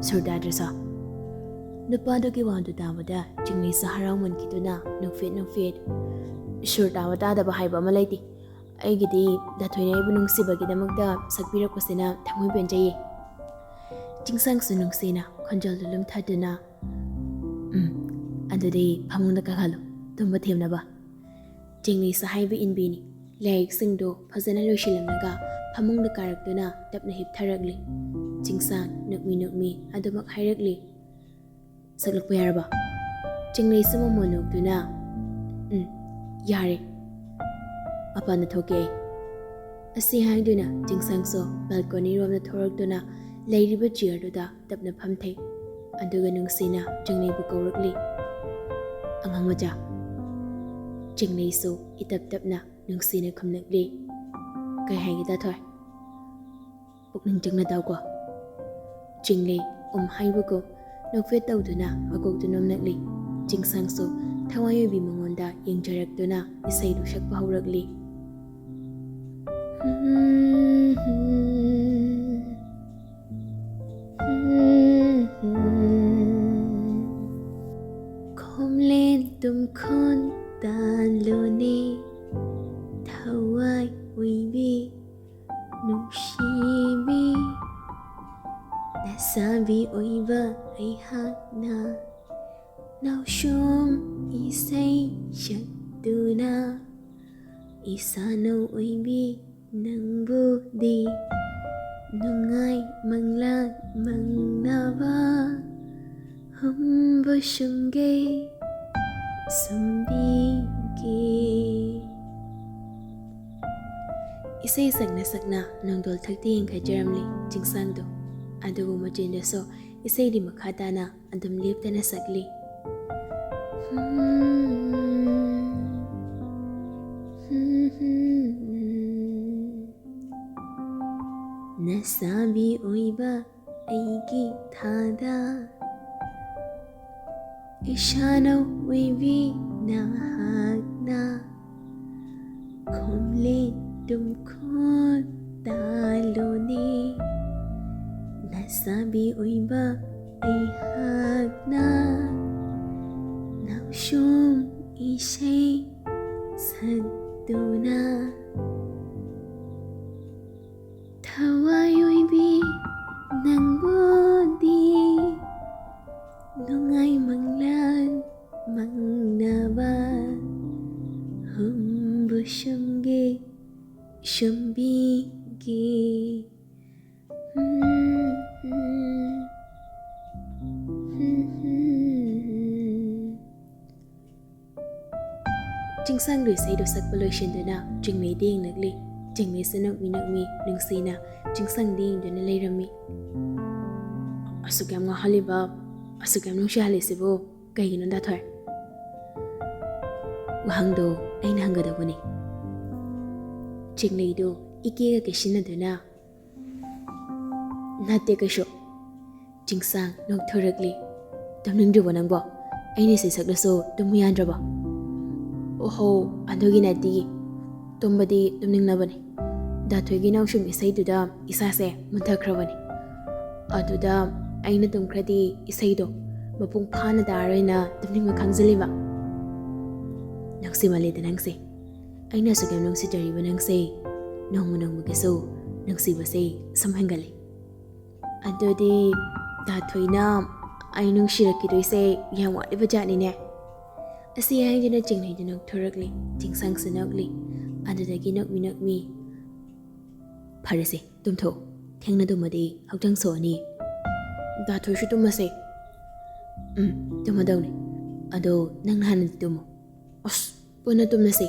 ꯁꯨꯔ ꯇꯥꯗ꯭ꯔꯁꯨ꯫ ꯅꯨꯄꯥꯗꯨꯒꯤ ꯋꯥꯗꯨ ꯇꯥꯕꯗ ꯆꯤꯡꯂꯩꯁꯨ ꯍꯔꯥꯎꯃꯟꯈꯤꯗꯨꯅ ꯅꯣꯛꯐꯦꯠ ꯅꯣꯛꯐꯦꯠ, "ꯁꯨꯔ ꯇꯥꯕ ꯇꯥꯗꯕ ꯍꯥꯏꯕ ꯑꯃ ꯂꯩꯇꯦ꯫ ꯑꯩꯒꯤꯗꯤ ꯗꯥꯊꯣꯏꯅ ꯑꯩꯕꯨ ꯅꯨꯡꯁꯤꯕꯒꯤꯗꯃꯛꯇ ꯁꯛꯄꯤꯔꯛꯄꯁꯤꯅ ꯊꯃꯣꯏ ꯄꯦꯟꯖꯩꯌꯦ꯫" ꯆꯤꯡꯁꯥꯡꯁꯨ ꯅꯨꯡꯁꯤꯅ ꯈꯣꯟꯖꯦꯜꯗꯨ ꯂꯨꯝꯊꯗꯨꯅ, "ꯎꯝ, ꯑꯗꯨꯗꯤ ꯐꯃꯨꯡꯗ ꯀꯥꯈꯠꯂꯨ, ꯇꯨꯝꯕ ꯊꯦꯝꯅꯕ꯫" ꯆꯤꯡꯂꯩꯁꯨ ꯍꯥꯏꯕ ꯏꯟꯕꯤꯅꯤ꯫ ꯂꯥꯏꯔꯤꯛꯁꯤꯡꯗꯨ ꯐꯖꯅ ꯂꯣꯏꯁꯤꯜꯂꯝꯂꯒ ꯐꯃꯨꯡꯗ ꯀꯥꯔꯛꯇꯨꯅ ꯇꯞꯅ ꯍꯤꯞꯊꯔꯛꯂꯤ꯫ ꯆꯤꯡꯁꯥꯡ ꯅꯣꯛꯃꯤ ꯅꯣꯛꯃꯤ ꯑꯗꯨꯃꯛ ꯍꯥꯏꯔꯛꯂꯤ, "ꯁꯛꯂꯛꯄ ꯌꯥꯔꯕ?" ꯆꯤꯡꯂꯩꯁꯨ ꯃꯃꯣꯟ ꯅꯣꯛꯇꯨꯅ, "ꯎꯝ, ꯌꯥꯔꯦ꯫ ꯃꯄꯥꯟꯗ ꯊꯣꯛꯀꯦ ꯑꯩ꯫" ꯑꯁꯤ ꯍꯥꯏꯗꯨꯅ ꯆꯤꯡꯁꯥꯡꯁꯨ ꯕꯦꯜꯀꯣꯅꯤ ꯔꯣꯝꯗ ꯊꯣꯔꯛꯇꯨꯅ ꯂꯩꯔꯤꯕ ꯆꯤꯌꯔꯗꯨꯗ ꯇꯞꯅ ꯐꯝꯊꯩ꯫ ꯑꯗꯨꯒ ꯅꯨꯡꯁꯤꯅ ꯆꯤꯡꯂꯩꯕꯨ ꯀꯧꯔꯛꯂꯤ, "ꯑꯉꯥꯡ ꯃꯆꯥ꯫" ꯆꯤꯡꯂꯩꯁꯨ ꯏꯇꯞ ꯇꯞꯅ ꯅꯨꯡꯁꯤꯅ ꯈꯨꯝꯂꯛꯂꯤ, "ꯀꯩ ꯍꯥꯏꯒꯦ ꯗꯥꯊꯣꯏ? ꯄꯨꯛꯅꯤꯡ ꯆꯪꯅ ꯇꯥꯎꯀꯣ꯫" ꯆꯤꯡꯂꯩ ꯎꯝ ꯍꯥꯏꯕꯒꯨꯝ ꯅꯣꯛꯐꯦꯠ ꯇꯧꯗꯨꯅ ꯃꯀꯣꯛꯇꯨ ꯅꯣꯝꯂꯛꯂꯤ꯫ ꯆꯤꯡꯁꯥꯡꯁꯨ ꯊꯋꯥꯏ ꯑꯣꯏꯕꯤ ꯃꯉꯣꯟꯗ ꯌꯦꯡꯖꯔꯛꯇꯨꯅ ꯏꯁꯩꯗꯨ ꯁꯛꯄ ꯍꯧꯔꯛꯂꯤ꯫ ꯈꯣꯝꯂꯦꯟ ꯇꯨꯝꯈꯣꯟ ꯇꯥꯜꯂꯨꯅꯦ, ꯊꯋꯥꯏ ꯑꯣꯏꯕꯤ ꯅꯨꯡꯁꯤꯕꯤ, ꯂꯩꯁꯥꯕꯤ ꯑꯣꯏꯕ ꯑꯩꯍꯥꯛꯅ ꯅꯥꯎꯁꯨꯝ ꯏꯁꯩ ꯁꯛꯇꯨꯅ, ꯏꯁꯥꯅꯧ ꯑꯣꯏꯕꯤ ꯅꯪꯕꯨꯗꯤ ꯅꯨꯡꯉꯥꯏ ꯃꯪꯂꯥꯛ ꯃꯪꯅꯕ ꯍꯨꯝꯕꯨ ꯁꯨꯝꯒꯦ ꯁꯨꯝꯕꯤꯒꯦ꯫ ꯏꯁꯩ ꯁꯛꯅ ꯁꯛꯅ ꯅꯣꯡꯗꯣꯜ ꯊꯛꯇ ꯌꯦꯡꯈꯠꯆꯔꯝꯂꯤ ꯆꯤꯡꯁꯥꯡꯗꯣ꯫ ꯑꯗꯨꯕꯨ ꯃꯆꯤꯟꯗꯁꯨ ꯏꯁꯩꯗꯤ ꯃꯈꯥ ꯇꯥꯅ ꯑꯗꯨꯝ ꯂꯦꯞꯇꯅ ꯁꯛꯂꯤ꯫ ꯅꯁꯥꯕꯤ ꯑꯣꯏꯕ ꯑꯩꯒꯤ ꯊꯥꯗ, ꯏꯁꯥꯅꯧ ꯑꯣꯏꯕꯤ ꯅꯍꯥꯛꯅ ꯈꯣꯝꯂꯦ ꯇꯨꯝꯈꯣꯟ ꯇꯥꯂꯣꯅꯦ꯫ ꯂꯩꯁꯥꯕꯤ ꯑꯣꯏꯕ ꯑꯩꯍꯥꯛꯅ ꯅꯥꯎꯁꯨꯝ ꯏꯁꯩ ꯁꯛꯇꯨꯅ꯫ ꯊꯋꯥꯏ ꯑꯣꯏꯕꯤ ꯅꯪꯕꯨꯗꯤ ꯅꯨꯡꯉꯥꯏ ꯃꯪꯂꯥꯟ ꯃꯪꯅꯕ ꯍꯨꯝꯕꯨ ꯁꯨꯝꯒꯦ ꯁꯨꯝꯕꯤꯒꯦ꯫ ꯆꯤꯡꯁꯥꯡꯗꯨ ꯏꯁꯩꯗꯨ ꯁꯛꯄ ꯂꯣꯏꯁꯤꯟꯗꯨꯅ ꯆꯤꯡꯂꯩꯗ ꯌꯦꯡꯂꯛꯂꯤ꯫ ꯆꯤꯡꯂꯩꯁꯨ ꯅꯣꯛꯃꯤ ꯅꯣꯛꯃꯤ ꯅꯨꯡꯁꯤꯅ ꯆꯤꯡꯁꯥꯡꯗ ꯌꯦꯡꯗꯨꯅ ꯂꯩꯔꯝꯃꯤ꯫ "ꯑꯁꯨꯛ ꯌꯥꯝ ꯉꯥꯎꯍꯜꯂꯤꯕ, ꯑꯁꯨꯛ ꯌꯥꯝ ꯅꯨꯡꯁꯤꯍꯜꯂꯤꯁꯤꯕꯨ ꯀꯩꯒꯤꯅꯣ, ꯗꯥꯊꯣꯏ?" ꯋꯥꯍꯪꯗꯣ ꯑꯩꯅ ꯍꯪꯒꯗꯧꯕꯅꯤ꯫ ꯆꯤꯡꯂꯩꯗꯨ ꯏꯀꯦꯒ ꯀꯦꯁꯤꯟꯅꯗꯨꯅ, "ꯅꯠꯇꯦ ꯀꯩꯁꯨ꯫" ꯆꯤꯡꯁꯥꯡ ꯅꯣꯛꯊꯣꯔꯛꯂꯤ꯫ "ꯇꯨꯝꯅꯤꯡꯗ꯭ꯔꯤꯕꯣ ꯅꯪꯕꯣ? ꯑꯩꯅ ꯏꯁꯩ ꯁꯛꯂꯁꯨ ꯇꯨꯝꯃꯨ ꯌꯥꯗ꯭ꯔꯕꯣ?" "ꯑꯣꯍꯣ, ꯑꯗꯨꯒꯤ ꯅꯠꯇꯤꯌꯦ꯫ ꯇꯨꯝꯕꯗꯤ ꯇꯨꯝꯅꯤꯡꯂꯕꯅꯤ꯫ ꯗꯥꯊꯣꯏꯒꯤ ꯅꯥꯎꯁꯨꯝ ꯏꯁꯩꯗꯨꯗ ꯏꯁꯥꯁꯦ ꯃꯨꯟꯊꯈ꯭ꯔꯕꯅꯤ꯫ ꯑꯗꯨꯗ ꯑꯩꯅ ꯇꯨꯝꯈ꯭ꯔꯗꯤ ꯏꯁꯩꯗꯣ ꯃꯄꯨꯡ ꯐꯥꯅ ꯇꯥꯔꯣꯏꯅ ꯇꯨꯝꯅꯤꯡꯕ ꯈꯥꯡꯖꯤꯜꯂꯤꯕ꯫" "ꯅꯨꯡꯁꯤꯃꯜꯂꯦꯗ ꯅꯪꯁꯦ꯫ ꯑꯩꯅ ꯑꯁꯨꯛ ꯌꯥꯝ ꯅꯨꯡꯁꯤꯖꯔꯤꯕ ꯅꯪꯁꯦ ꯅꯣꯡꯃ ꯅꯣꯡꯃꯒꯤꯁꯨ ꯅꯨꯡꯁꯤꯕꯁꯦ ꯁꯨꯝ ꯍꯦꯟꯒꯠꯂꯤ꯫" "ꯑꯗꯨꯗꯤ ꯗꯥꯊꯣꯏꯅ ꯑꯩ ꯅꯨꯡꯁꯤꯔꯛꯈꯤꯗꯣꯏꯁꯦ ꯌꯥꯝ ꯋꯥꯠꯂꯤꯕ ꯖꯥꯠꯅꯤꯅꯦ?" ꯑꯁꯤ ꯍꯥꯏꯗꯨꯅ ꯆꯤꯡꯂꯩꯗꯨ ꯅꯣꯛꯊꯣꯔꯛꯂꯤ꯫ ꯆꯤꯡꯁꯥꯡꯁꯨ ꯅꯣꯛꯂꯤ꯫ ꯑꯗꯨꯗꯒꯤ ꯅꯣꯛꯃꯤ ꯅꯣꯛꯃꯤ, "ꯐꯔꯦꯁꯦ, ꯇꯨꯝꯊꯣꯛꯑꯣ꯫ ꯊꯦꯡꯅ ꯇꯨꯝꯃꯗꯤ ꯍꯛꯆꯥꯡ ꯁꯣꯛꯑꯅꯤ꯫" "ꯗꯥꯊꯣꯏꯁꯨ ꯇꯨꯝꯃꯁꯦ꯫" "ꯎꯝ, ꯇꯨꯝꯃꯗꯧꯅꯤ꯫ ꯑꯗꯣ ꯅꯪꯅ ꯍꯥꯟꯅꯗꯤ ꯇꯨꯝꯃꯣ꯫" "ꯑꯁ, ꯄꯨꯟꯅ ꯇꯨꯝꯃꯁꯦ꯫"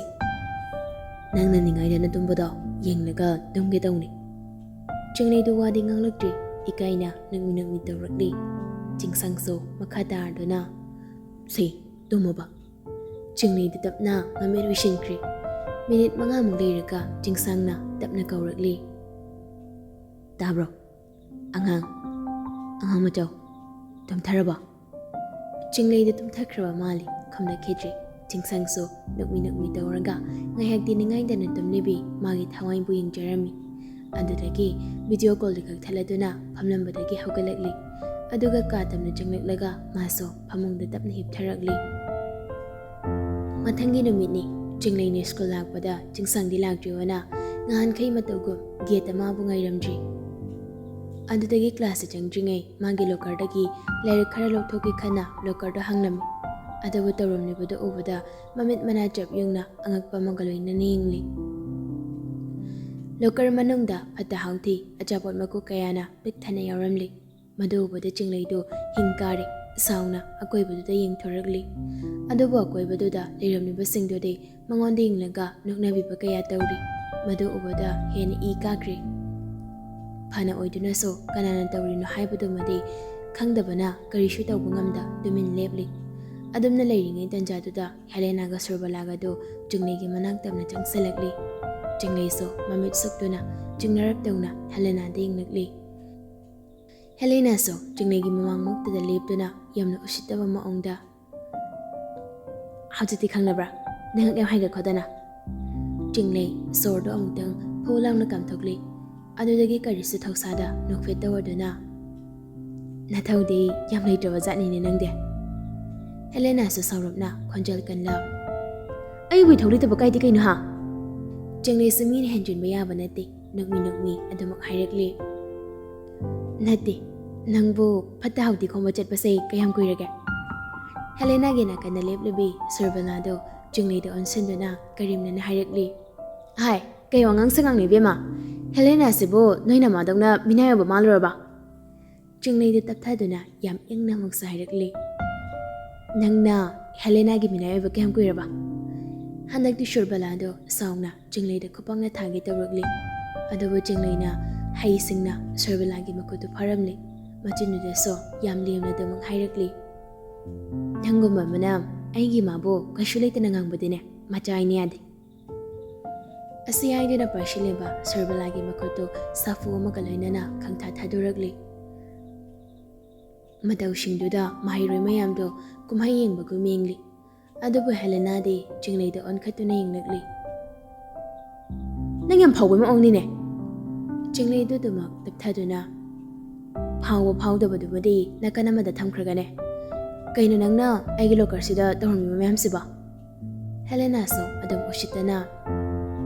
"ꯅꯪꯅ ꯅꯤꯡꯉꯥꯏꯗꯅ ꯇꯨꯝꯕꯗꯣ ꯌꯦꯡꯂꯒ ꯇꯨꯝꯒꯦ ꯇꯧꯅꯤ꯫" ꯆꯤꯡꯂꯩꯗꯨ ꯋꯥꯗꯤ ꯉꯥꯡꯂꯛꯇ꯭ꯔꯤ꯫ ꯏꯀꯥꯏꯅ ꯅꯣꯛꯃꯤ ꯅꯣꯛꯃꯤ ꯇꯧꯔꯛꯂꯤ꯫ ꯆꯤꯡꯁꯥꯡꯁꯨ ꯃꯈꯥ ꯇꯥꯔꯗꯨꯅ, "ꯁꯦ, ꯇꯨꯝꯃꯣꯕ꯫" ꯆꯤꯡꯂꯩꯗꯨ ꯇꯞꯅ ꯃꯃꯤꯠ ꯎꯏꯁꯤꯟꯈ꯭ꯔꯦ꯫ ꯃꯤꯅꯤꯠ ꯃꯉꯥꯃꯨꯛ ꯂꯩꯔꯒ ꯆꯤꯡꯁꯥꯡꯅ ꯇꯞꯅ ꯀꯧꯔꯛꯂꯤ꯫ "ꯇꯥꯕ꯭ꯔꯣ? ꯑꯉꯥꯡ, ꯑꯉꯥꯡ ꯃꯆꯥꯎ, ꯇꯨꯝꯊꯔꯕꯣ?" ꯆꯤꯡꯂꯩꯗꯨ ꯇꯨꯝꯊꯈ꯭ꯔꯕ ꯃꯥꯜꯂꯤ, ꯈꯨꯝꯂꯛꯈꯤꯗ꯭ꯔꯦ꯫ ꯆꯤꯡꯁꯪꯁꯨ ꯅꯣꯛꯃꯤ ꯅꯣꯛꯃꯤ ꯇꯧꯔꯒ ꯉꯥꯏꯍꯥꯛꯇꯤ ꯅꯤꯡꯉꯥꯏꯗꯅ ꯇꯨꯝꯂꯤꯕꯤ ꯃꯥꯒꯤ ꯊꯋꯥꯏꯕꯨ ꯌꯦꯡꯖꯔꯝꯃꯤ꯫ ꯑꯗꯨꯗꯒꯤ ꯚꯤꯗꯤꯑꯣ ꯀꯣꯜꯗꯨ ꯀꯛꯊꯠꯂꯗꯨꯅ ꯐꯝꯂꯝꯕꯗꯒꯤ ꯍꯧꯒꯠꯂꯛꯂꯤ꯫ ꯑꯗꯨꯒ ꯀꯥ ꯇꯞꯅ ꯆꯪꯂꯛꯂꯒ ꯃꯥꯁꯨ ꯐꯃꯨꯡꯗ ꯇꯞꯅ ꯍꯤꯞꯊꯔꯛꯂꯤ꯫ ꯃꯊꯪꯒꯤ ꯅꯨꯃꯤꯠꯅꯤ꯫ ꯆꯤꯡꯂꯩꯅ ꯁ꯭ꯀꯨꯜ ꯂꯥꯛꯄꯗ ꯆꯤꯡꯁꯪꯗꯤ ꯂꯥꯛꯇ꯭ꯔꯤꯕꯅ ꯉꯍꯥꯟꯈꯩ ꯃꯇꯧꯒꯨꯝ ꯒꯦꯠꯇ ꯃꯥꯕꯨ ꯉꯥꯏꯔꯝꯗ꯭ꯔꯤ꯫ ꯑꯗꯨꯗꯒꯤ ꯀ꯭ꯂꯥꯁꯇ ꯆꯪꯗ꯭ꯔꯤꯉꯩ ꯃꯥꯒꯤ ꯂꯣꯀꯔꯗꯒꯤ ꯂꯥꯏꯔꯤꯛ ꯈꯔ ꯂꯧꯊꯣꯛꯀꯦ ꯈꯟꯅ ꯂꯣꯀꯔꯗꯣ ꯍꯥꯡꯂꯝꯃꯤ꯫ ꯑꯗꯨꯕꯨ ꯇꯧꯔꯝꯂꯤꯕꯗꯨ ꯎꯕꯗ ꯃꯃꯤꯠ ꯃꯅꯥ ꯆꯞ ꯌꯨꯡꯅ ꯑꯉꯛꯄ ꯑꯃꯒ ꯂꯣꯏꯅꯅ ꯌꯦꯡꯂꯤ꯫ ꯂꯣꯀꯔ ꯃꯅꯨꯡꯗ ꯐꯠꯇ ꯍꯥꯎꯊꯤ, ꯑꯆꯥꯄꯣꯠ ꯃꯀꯨ ꯀꯌꯥꯅ ꯄꯤꯛ ꯊꯟꯅ ꯌꯥꯎꯔꯝꯂꯤ꯫ ꯃꯗꯨ ꯎꯕꯗ ꯆꯤꯡꯂꯩꯗꯨ ꯍꯤꯡ ꯀꯥꯔꯦ꯫ ꯁꯥꯎꯅ ꯑꯀꯣꯏꯕꯗꯨꯗ ꯌꯦꯡꯊꯣꯔꯛꯂꯤ꯫ ꯑꯗꯨꯕꯨ ꯑꯀꯣꯏꯕꯗꯨꯗ ꯂꯩꯔꯝꯂꯤꯕꯁꯤꯡꯗꯨꯗꯤ ꯃꯉꯣꯟꯗ ꯌꯦꯡꯂꯒ ꯅꯣꯛꯅꯕꯤꯕ ꯀꯌꯥ ꯇꯧꯔꯤ꯫ ꯃꯗꯨ ꯎꯕꯗ ꯍꯦꯟꯅ ꯏ ꯀꯥꯈ꯭ꯔꯦ꯫ ꯐꯅ ꯑꯣꯏꯗꯨꯅꯁꯨ ꯀꯅꯥꯅ ꯇꯧꯔꯤꯅꯣ ꯍꯥꯏꯕꯗꯨꯃꯗꯤ ꯈꯪꯗꯕꯅ ꯀꯔꯤꯁꯨ ꯇꯧꯕ ꯉꯝꯗ ꯇꯨꯃꯤꯟ ꯂꯦꯞꯂꯤ꯫ ꯑꯗꯨꯝꯅ ꯂꯩꯔꯤꯉꯩ ꯇꯟꯖꯥꯗꯨꯗ ꯍꯦꯂꯦꯅꯥꯒ ꯁꯨꯔꯕꯂꯥꯒꯗꯨ ꯆꯤꯡꯂꯩꯒꯤ ꯃꯅꯥꯛ ꯇꯝꯅ ꯆꯪꯁꯤꯜꯂꯛꯂꯤ꯫ ꯆꯤꯡꯂꯩꯁꯨ ꯃꯃꯤꯠ ꯁꯨꯛꯇꯨꯅ ꯆꯤꯡꯅꯔꯞ ꯇꯧꯅ ꯍꯦꯂꯦꯅꯥꯗ ꯌꯦꯡꯂꯛꯂꯤ꯫ ꯍꯦꯂꯦꯅꯥꯁꯨ ꯆꯤꯡꯂꯩꯒꯤ ꯃꯃꯥꯡꯃꯛꯇꯗ ꯂꯦꯞꯇꯨꯅ ꯌꯥꯝꯅ ꯎꯁꯤꯠꯇꯕ ꯃꯑꯣꯡꯗ, "ꯍꯧꯖꯤꯛꯇꯤ ꯈꯪꯂꯕ꯭ꯔꯥ? ꯅꯉꯛ ꯌꯥꯝ ꯍꯥꯏꯒꯠꯈꯣꯗꯅ!" ꯆꯤꯡꯂꯩ ꯁꯣꯔꯗꯣ ꯑꯃꯨꯛꯇꯪ ꯐꯨ ꯂꯥꯎꯅ ꯀꯥꯝꯊꯣꯛꯂꯤ꯫ ꯑꯗꯨꯗꯒꯤ ꯀꯔꯤꯁꯨ ꯊꯧꯁꯥꯗ ꯅꯣꯛꯐꯦꯠ ꯇꯧꯔꯗꯨꯅ, "ꯅꯊꯧꯗꯤ ꯌꯥꯝ ꯂꯩꯇ꯭ꯔꯕ ꯖꯥꯠꯅꯤꯅꯦ ꯅꯪꯗꯤ!" ꯍꯦꯂꯦꯅꯥꯁꯨ ꯁꯥꯎꯔꯞꯅ ꯈꯣꯟꯖꯦꯜ ꯀꯟꯂ, "ꯑꯩꯕꯨ ꯏꯊꯧ ꯂꯩꯇꯕ ꯀꯥꯏꯗꯤ ꯀꯩꯅꯣ, ꯍꯥ?" ꯆꯤꯡꯂꯩꯁꯨ ꯃꯤꯅ ꯍꯦꯟꯖꯤꯟꯕ ꯌꯥꯕ ꯅꯠꯇꯦ, ꯅꯣꯛꯃꯤ ꯅꯣꯛꯃꯤ ꯑꯗꯨꯃꯛ ꯍꯥꯏꯔꯛꯂꯤ꯫ "ꯅꯠꯇꯦ, ꯅꯪꯕꯨ ꯐꯠꯇ ꯍꯥꯎꯊꯤ ꯈꯣꯝꯕ ꯆꯠꯄꯁꯦ ꯀꯌꯥꯝ ꯀꯨꯏꯔꯒꯦ?" ꯍꯦꯂꯦꯅꯥꯒꯤ ꯅꯥꯀꯟꯗ ꯂꯦꯞꯂꯤꯕꯤ ꯁꯨꯔꯕꯂꯥꯗꯣ ꯆꯤꯡꯂꯩꯗ ꯑꯣꯟꯁꯤꯟꯗꯨꯅ ꯀꯔꯦꯝꯅꯅ ꯍꯥꯏꯔꯛꯂꯤ꯫ "ꯍꯥꯏ, ꯀꯩ ꯋꯥꯉꯥꯡ ꯁꯉꯥꯡꯅꯣ ꯏꯕꯦꯝꯃ? ꯍꯦꯂꯦꯅꯥꯁꯤꯕꯨ ꯅꯣꯏ ꯅꯃꯥꯗꯧꯅ ꯃꯤꯅꯥꯏ ꯑꯣꯏꯕ ꯃꯥꯜꯂꯨꯔꯕ?" ꯆꯤꯡꯂꯩꯗ ꯇꯞꯊꯗꯨꯅ ꯌꯥꯝ ꯏꯪꯅ ꯑꯃꯨꯛꯁꯨ ꯍꯥꯏꯔꯛꯂꯤ꯫ "ꯅꯪꯅ ꯍꯦꯂꯦꯅꯥꯒꯤ ꯃꯤꯅꯥꯏ ꯑꯣꯏꯕ ꯀꯌꯥꯝ ꯀꯨꯏꯔꯕ?" ꯍꯟꯗꯛꯇꯤ ꯁꯨꯔꯕꯂꯥꯗꯣ ꯁꯥꯎꯅ ꯆꯤꯡꯂꯩꯗ ꯈꯨꯄꯥꯛꯅ ꯊꯥꯒꯦ ꯇꯧꯔꯛꯂꯤ꯫ ꯑꯗꯨꯕꯨ ꯆꯤꯡꯂꯩꯅ ꯍꯩꯁꯤꯡꯅ ꯁꯨꯔꯕꯂꯥꯒꯤ ꯃꯈꯨꯠꯇꯨ ꯐꯥꯔꯝꯂꯤ꯫ ꯃꯆꯤꯟꯗꯨꯗꯁꯨ ꯌꯥꯝ ꯂꯦꯝꯅ ꯑꯗꯨꯃꯛ ꯍꯥꯏꯔꯛꯂꯤ, "ꯅꯪꯒꯨꯝꯕ ꯑꯃꯅ ꯑꯩꯒꯤ ꯏꯃꯥꯕꯨ ꯀꯩꯁꯨ ꯂꯩꯇꯅ ꯉꯥꯡꯕꯗꯤꯅꯦ, ꯃꯆꯥ ꯍꯥꯏꯅ ꯌꯥꯗꯦ꯫" ꯑꯁꯤ ꯍꯥꯏꯗꯨꯅ ꯄꯥꯏꯁꯤꯜꯂꯤꯕ ꯁꯨꯔꯕꯂꯥꯒꯤ ꯃꯈꯨꯠꯇꯨ ꯁꯥꯐꯨ ꯑꯃꯒ ꯂꯣꯏꯅꯅ ꯈꯪꯊꯥ ꯊꯥꯗꯣꯔꯛꯂꯤ꯫ ꯃꯇꯧꯁꯤꯡꯗꯨꯗ ꯃꯍꯩꯔꯣꯏ ꯃꯌꯥꯝꯗꯣ ꯀꯨꯝꯍꯩ ꯌꯦꯡꯕꯒꯨꯝ ꯌꯦꯡꯂꯤ꯫ ꯑꯗꯨꯕꯨ ꯍꯦꯂꯦꯅꯥꯗꯤ ꯆꯤꯡꯂꯩꯗ ꯑꯣꯟꯈꯠꯇꯨꯅ ꯌꯦꯡꯂꯛꯂꯤ꯫ "ꯅꯪ ꯌꯥꯝ ꯐꯥꯎꯕ ꯃꯑꯣꯡꯅꯤꯅꯦ!" ꯆꯤꯡꯂꯩꯗꯨ ꯑꯗꯨꯃꯛ ꯇꯞꯊꯗꯨꯅ, "ꯐꯥꯎꯕ ꯐꯥꯎꯗꯕꯗꯨꯃꯗꯤ ꯅꯥꯀꯟ ꯑꯃꯗ ꯊꯝꯈ꯭ꯔꯒꯅꯦ꯫ ꯀꯩꯅꯣ ꯅꯪꯅ ꯑꯩꯒꯤ ꯂꯣꯀꯔꯁꯤꯗ ꯇꯧꯔꯝꯃꯤꯕ ꯃꯌꯥꯝꯁꯤꯕꯣ?" ꯍꯦꯂꯦꯅꯥꯁꯨ ꯑꯗꯨꯝ ꯎꯁꯤꯠꯇꯅ,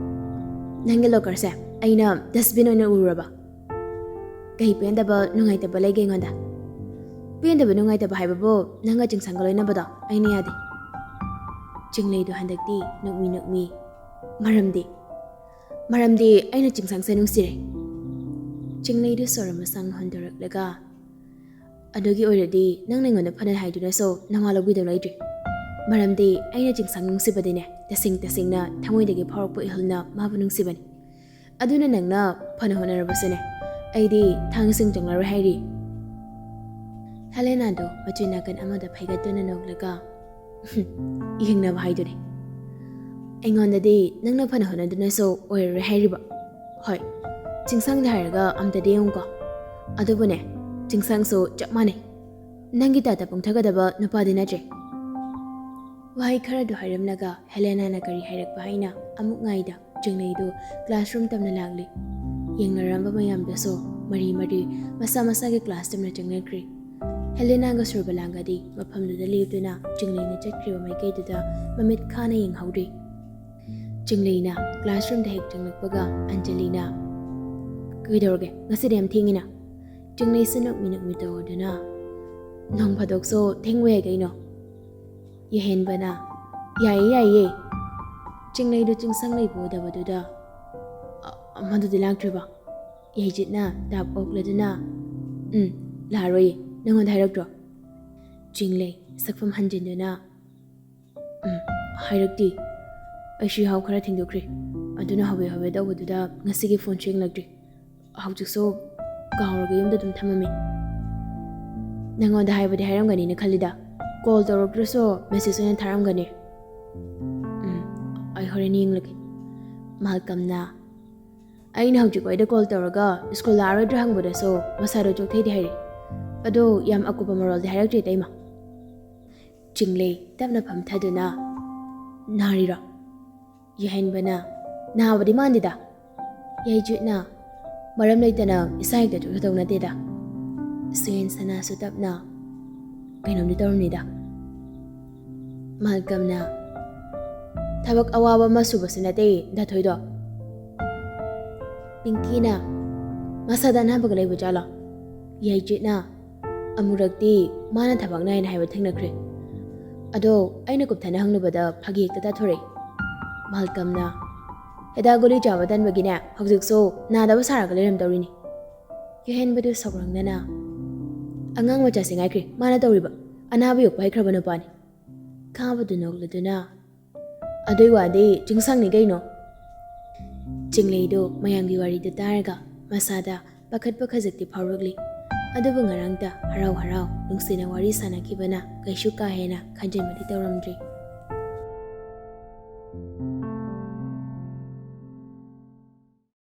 "ꯅꯪꯒꯤ ꯂꯣꯀꯔꯁꯦ ꯑꯩꯅ ꯗꯁꯕꯤꯟ ꯑꯣꯏꯅ ꯎꯔꯨꯔꯕ? ꯀꯩ ꯄꯦꯟꯗꯕ ꯅꯨꯡꯉꯥꯏꯇꯕ ꯂꯩꯒꯦ ꯑꯩꯉꯣꯟꯗ?" "ꯄꯦꯟꯗꯕ ꯅꯨꯡꯉꯥꯏꯇꯕ ꯍꯥꯏꯕꯕꯨ ꯅꯪꯒ ꯆꯤꯡꯁꯪꯒ ꯂꯣꯏꯅꯕꯗꯣ ꯑꯩꯅ ꯌꯥꯗꯦ꯫" ꯆꯤꯡꯂꯩꯗꯣ ꯍꯟꯗꯛꯇꯤ ꯅꯣꯛꯃꯤ ꯅꯣꯛꯃꯤ꯫ "ꯃꯔꯝꯗꯤ?" "ꯃꯔꯝꯗꯤ ꯑꯩꯅ ꯆꯤꯡꯁꯪꯁꯦ ꯅꯨꯡꯁꯤꯔꯦ꯫" ꯆꯤꯡꯂꯩꯗꯨ ꯁꯣꯔ ꯑꯃ ꯁꯥꯡꯅ ꯍꯣꯟꯗꯣꯔꯛꯂꯒ, "ꯑꯗꯨꯒꯤ ꯑꯣꯏꯔꯗꯤ ꯅꯪꯅ ꯑꯩꯉꯣꯟꯗ ꯐꯅ ꯍꯥꯏꯗꯨꯅꯁꯨ ꯅꯋꯥ ꯂꯧꯕꯤꯗꯧ ꯂꯩꯇ꯭ꯔꯦ꯫ ꯃꯔꯝꯗꯤ ꯑꯩꯅ ꯆꯤꯡꯁꯪ ꯅꯨꯡꯁꯤꯕꯗꯤꯅꯦ, ꯇꯁꯦꯡ ꯇꯁꯦꯡꯅ ꯊꯃꯣꯏꯗꯒꯤ ꯐꯥꯎꯔꯛꯄ ꯏꯍꯨꯜꯅ ꯃꯥꯕꯨ ꯅꯨꯡꯁꯤꯕꯅꯤ꯫ ꯑꯗꯨꯅ ꯅꯪꯅ ꯐꯅ ꯍꯣꯠꯅꯔꯕꯁꯨꯅꯦ, ꯑꯩꯗꯤ ꯊꯥꯡꯁꯤꯡ ꯆꯪꯂꯔꯣꯏ ꯍꯥꯏꯔꯤ꯫" ꯍꯦꯂꯦꯅꯥꯗꯣ ꯃꯆꯤꯟ ꯅꯥꯀꯟ ꯑꯃꯗ ꯐꯩꯒꯠꯇꯨꯅ ꯅꯣꯛꯂꯒ, "ꯌꯦꯡꯅꯕ ꯍꯥꯏꯗꯨꯅꯤ꯫ ꯑꯩꯉꯣꯟꯗꯗꯤ ꯅꯪꯅ ꯐꯅ ꯍꯣꯠꯅꯗꯨꯅꯁꯨ ꯑꯣꯏꯔꯔꯣꯏ ꯍꯥꯏꯔꯤꯕ꯫ ꯍꯣꯏ, ꯆꯤꯡꯁꯪꯗ ꯍꯥꯏꯔꯒ ꯑꯝꯇꯗꯤ ꯌꯦꯡꯉꯨꯀꯣ꯫ ꯑꯗꯨꯕꯨꯅꯦ, ꯆꯤꯡꯁꯪꯁꯨ ꯆꯞ ꯃꯥꯟꯅꯩ꯫ ꯅꯪꯒꯤ ꯇꯥꯇ ꯄꯪꯊꯒꯗꯕ ꯅꯨꯄꯥꯗꯤ ꯅꯠꯇ꯭ꯔꯦ꯫" ꯋꯥꯍꯩ ꯈꯔꯗꯨ ꯍꯥꯏꯔꯝꯂꯒ ꯍꯦꯂꯦꯅꯥꯅ ꯀꯔꯤ ꯍꯥꯏꯔꯛꯄ ꯍꯥꯏꯅ ꯑꯃꯨꯛ ꯉꯥꯏꯗ ꯆꯤꯡꯂꯩꯗꯨ classroom ꯇꯝꯅ ꯂꯥꯛꯂꯤ꯫ ꯌꯦꯡꯅꯔꯝꯕ ꯃꯌꯥꯝꯗꯨꯁꯨ ꯃꯔꯤ ꯃꯔꯤ ꯃꯁꯥ ꯃꯁꯥꯒꯤ class ꯇꯝꯅ ꯆꯪꯅꯈ꯭ꯔꯤ꯫ ꯍꯦꯂꯦꯅꯥꯒ ꯁꯨꯔꯕꯂꯥꯒꯗꯤ ꯃꯐꯝꯗꯨꯗ ꯂꯦꯞꯇꯨꯅ ꯆꯤꯡꯂꯩꯅ ꯆꯠꯈ꯭ꯔꯤꯕ ꯃꯥꯏꯀꯩꯗꯨꯗ ꯃꯃꯤꯠ ꯈꯥꯅ ꯌꯦꯡꯍꯧꯔꯤ꯫ ꯆꯤꯡꯂꯩꯅ classroom ꯗ ꯍꯦꯛ ꯆꯪꯂꯛꯄꯒ ꯑꯟꯖꯂꯤꯅ, "ꯀꯩꯗꯧꯔꯒꯦ? ꯉꯁꯤꯗꯤ ꯌꯥꯝ ꯊꯦꯡꯉꯤꯅ?" ꯆꯤꯡꯂꯩꯁꯨ ꯅꯣꯛꯃꯤ ꯅꯣꯛꯃꯤ ꯇꯧꯗꯨꯅ, "ꯅꯣꯡ ꯐꯥꯗꯣꯛꯁꯨ ꯊꯦꯡꯕ ꯌꯥꯏ ꯀꯩꯅꯣ?" ꯌꯥꯏꯍꯦꯟꯕꯅ, "ꯌꯥꯏꯌꯦ, ꯌꯥꯏꯌꯦ꯫" ꯆꯤꯡꯂꯩꯗꯨ ꯆꯤꯡꯁꯪ ꯂꯩꯕ ꯎꯗꯕꯗꯨꯗ, "ꯑ, ꯃꯗꯨꯗꯤ ꯂꯥꯛꯇ꯭ꯔꯤꯕ?" ꯌꯥꯏꯖꯤꯠꯅ ꯇꯥꯞ ꯑꯣꯛꯂꯗꯨꯅ, "ꯎꯝ, ꯂꯥꯛꯑꯔꯣꯏꯌꯦ꯫ ꯅꯪꯉꯣꯟꯗ ꯍꯥꯏꯔꯛꯇ꯭ꯔꯣ?" ꯆꯤꯡꯂꯩ ꯁꯛꯐꯝ ꯍꯟꯖꯤꯟꯗꯨꯅ, "ꯎꯝ, ꯍꯥꯏꯔꯛꯇꯦ꯫ ꯑꯩꯁꯨ ꯌꯥꯍꯧ ꯈꯔ ꯊꯦꯡꯗꯣꯛꯈ꯭ꯔꯦ꯫ ꯑꯗꯨꯅ ꯍꯧꯋꯦ ꯍꯧꯋꯦ ꯇꯧꯕꯗꯨꯗ ꯉꯁꯤꯒꯤ phoneꯁꯨ ꯌꯦꯡꯂꯛꯇ꯭ꯔꯤ꯫ ꯍꯧꯖꯤꯛꯁꯨ ꯀꯥꯎꯔꯒ ꯌꯨꯝꯗ ꯑꯗꯨꯝ ꯊꯝꯃꯝꯃꯤ꯫ ꯅꯪꯉꯣꯟꯗ ꯍꯥꯏꯕꯗꯤ ꯍꯥꯏꯔꯝꯒꯅꯤꯅ ꯈꯜꯂꯤꯗ꯫ Call ꯇꯧꯔꯛꯇ꯭ꯔꯁꯨ message ꯑꯣꯏꯅ ꯊꯥꯔꯝꯒꯅꯤ꯫" "ꯎꯝ, ꯑꯩ ꯍꯣꯔꯦꯟ ꯌꯦꯡꯂꯒꯦ꯫" ꯃꯥꯜꯀꯝꯅ, "ꯑꯩꯅ ꯍꯧꯖꯤꯛ ꯋꯥꯏꯗ call ꯇꯧꯔꯒ ꯁ꯭ꯀꯨꯜ ꯂꯥꯛꯑꯔꯣꯏꯗ꯭ꯔꯥ ꯍꯪꯕꯗꯁꯨ ꯃꯁꯥꯗꯣ ꯆꯣꯛꯊꯩꯗꯤ ꯍꯥꯏꯔꯛꯏ꯫ ꯑꯗꯣ ꯌꯥꯝ ꯑꯀꯨꯞꯄ ꯃꯔꯣꯜꯗꯤ ꯍꯥꯏꯔꯛꯇ꯭ꯔꯤ, ꯏꯇꯩꯃ꯫" ꯆꯤꯡꯂꯩ ꯇꯞꯅ ꯐꯝꯊꯗꯨꯅ, "ꯅꯥꯔꯤꯔꯣ?" ꯌꯥꯏꯍꯟꯕꯅ, "ꯅꯥꯕꯗꯤ ꯃꯥꯟꯗꯦꯗ꯫" ꯌꯥꯏꯖꯨꯠꯅ, "ꯃꯔꯝ ꯂꯩꯇꯅ ꯏꯁꯥ ꯍꯦꯛꯇ ꯆꯣꯛꯊꯗꯧ ꯅꯠꯇꯦꯗ꯫" ꯁꯨꯌꯦꯟ ꯁꯅꯥꯁꯨ ꯇꯞꯅ, "ꯀꯩꯅꯣꯝꯗꯤ ꯇꯧꯔꯝꯅꯤꯗ꯫" ꯃꯥꯜꯀꯝꯅ, "ꯊꯕꯛ ꯑꯋꯥꯕ ꯑꯃ ꯁꯨꯕꯁꯨ ꯅꯠꯇꯦ ꯗꯥꯊꯣꯏꯗꯣ꯫" ꯄꯤꯡꯀꯤꯅ, "ꯃꯁꯥꯗ ꯑꯅꯥꯕꯒ ꯂꯩꯕ ꯖꯥꯠꯂꯣ?" ꯌꯥꯏꯖꯨꯠꯅ, "ꯑꯃꯨꯔꯛꯇꯤ ꯃꯥꯅ ꯊꯕꯛ ꯅꯥꯏꯅ ꯍꯥꯏꯕ ꯊꯦꯡꯅꯈ꯭ꯔꯦ꯫ ꯑꯗꯣ ꯑꯩꯅ ꯀꯨꯞꯊꯅ ꯍꯪꯂꯨꯕꯗ ꯐꯥꯒꯤ ꯍꯦꯛꯇ ꯇꯥꯊꯣꯔꯛꯏ꯫" ꯃꯥꯜꯀꯝꯅ, "ꯍꯤꯗꯥꯛ ꯒꯨꯂꯤ ꯆꯥꯕ ꯇꯟꯕꯒꯤꯅꯦ, ꯍꯧꯖꯤꯛꯁꯨ ꯅꯥꯗꯕ ꯁꯥꯔꯒ ꯂꯩꯔꯝꯗꯧꯔꯤꯅꯤ꯫" ꯌꯥꯏꯍꯟꯕꯗꯨ ꯁꯥꯎꯒ꯭ꯔꯥꯡꯅꯅ, "ꯑꯉꯥꯡ ꯃꯆꯥꯁꯦ ꯉꯥꯏꯈ꯭ꯔꯦ ꯃꯥꯅ ꯇꯧꯔꯤꯕ꯫ ꯑꯅꯥꯕ ꯌꯣꯛꯄ ꯍꯩꯈ꯭ꯔꯕ ꯅꯨꯄꯥꯅꯤ꯫" ꯈꯥꯕꯗꯨ ꯅꯣꯛꯂꯗꯨꯅ, "ꯑꯗꯨꯏ ꯋꯥꯗꯤ ꯆꯤꯡꯁꯥꯡꯅꯤ ꯀꯩꯅꯣ꯫" ꯆꯤꯡꯂꯩꯗꯣ ꯃꯌꯥꯝꯒꯤ ꯋꯥꯔꯤꯗꯨ ꯇꯥꯔꯒ ꯃꯁꯥꯗ ꯄꯥꯈꯠꯄ ꯈꯖꯤꯛꯇꯤ ꯐꯥꯎꯔꯛꯂꯤ꯫ ꯑꯗꯨꯕꯨ ꯉꯔꯥꯡꯇ ꯍꯔꯥꯎ ꯍꯔꯥꯎ ꯅꯨꯡꯁꯤꯅ ꯋꯥꯔꯤ ꯁꯥꯟꯅꯈꯤꯕꯅ ꯀꯩꯁꯨ ꯀꯥ ꯍꯦꯟꯅ ꯈꯟꯖꯤꯟꯕꯗꯤ ꯇꯧꯔꯝꯗ꯭ꯔꯤ꯫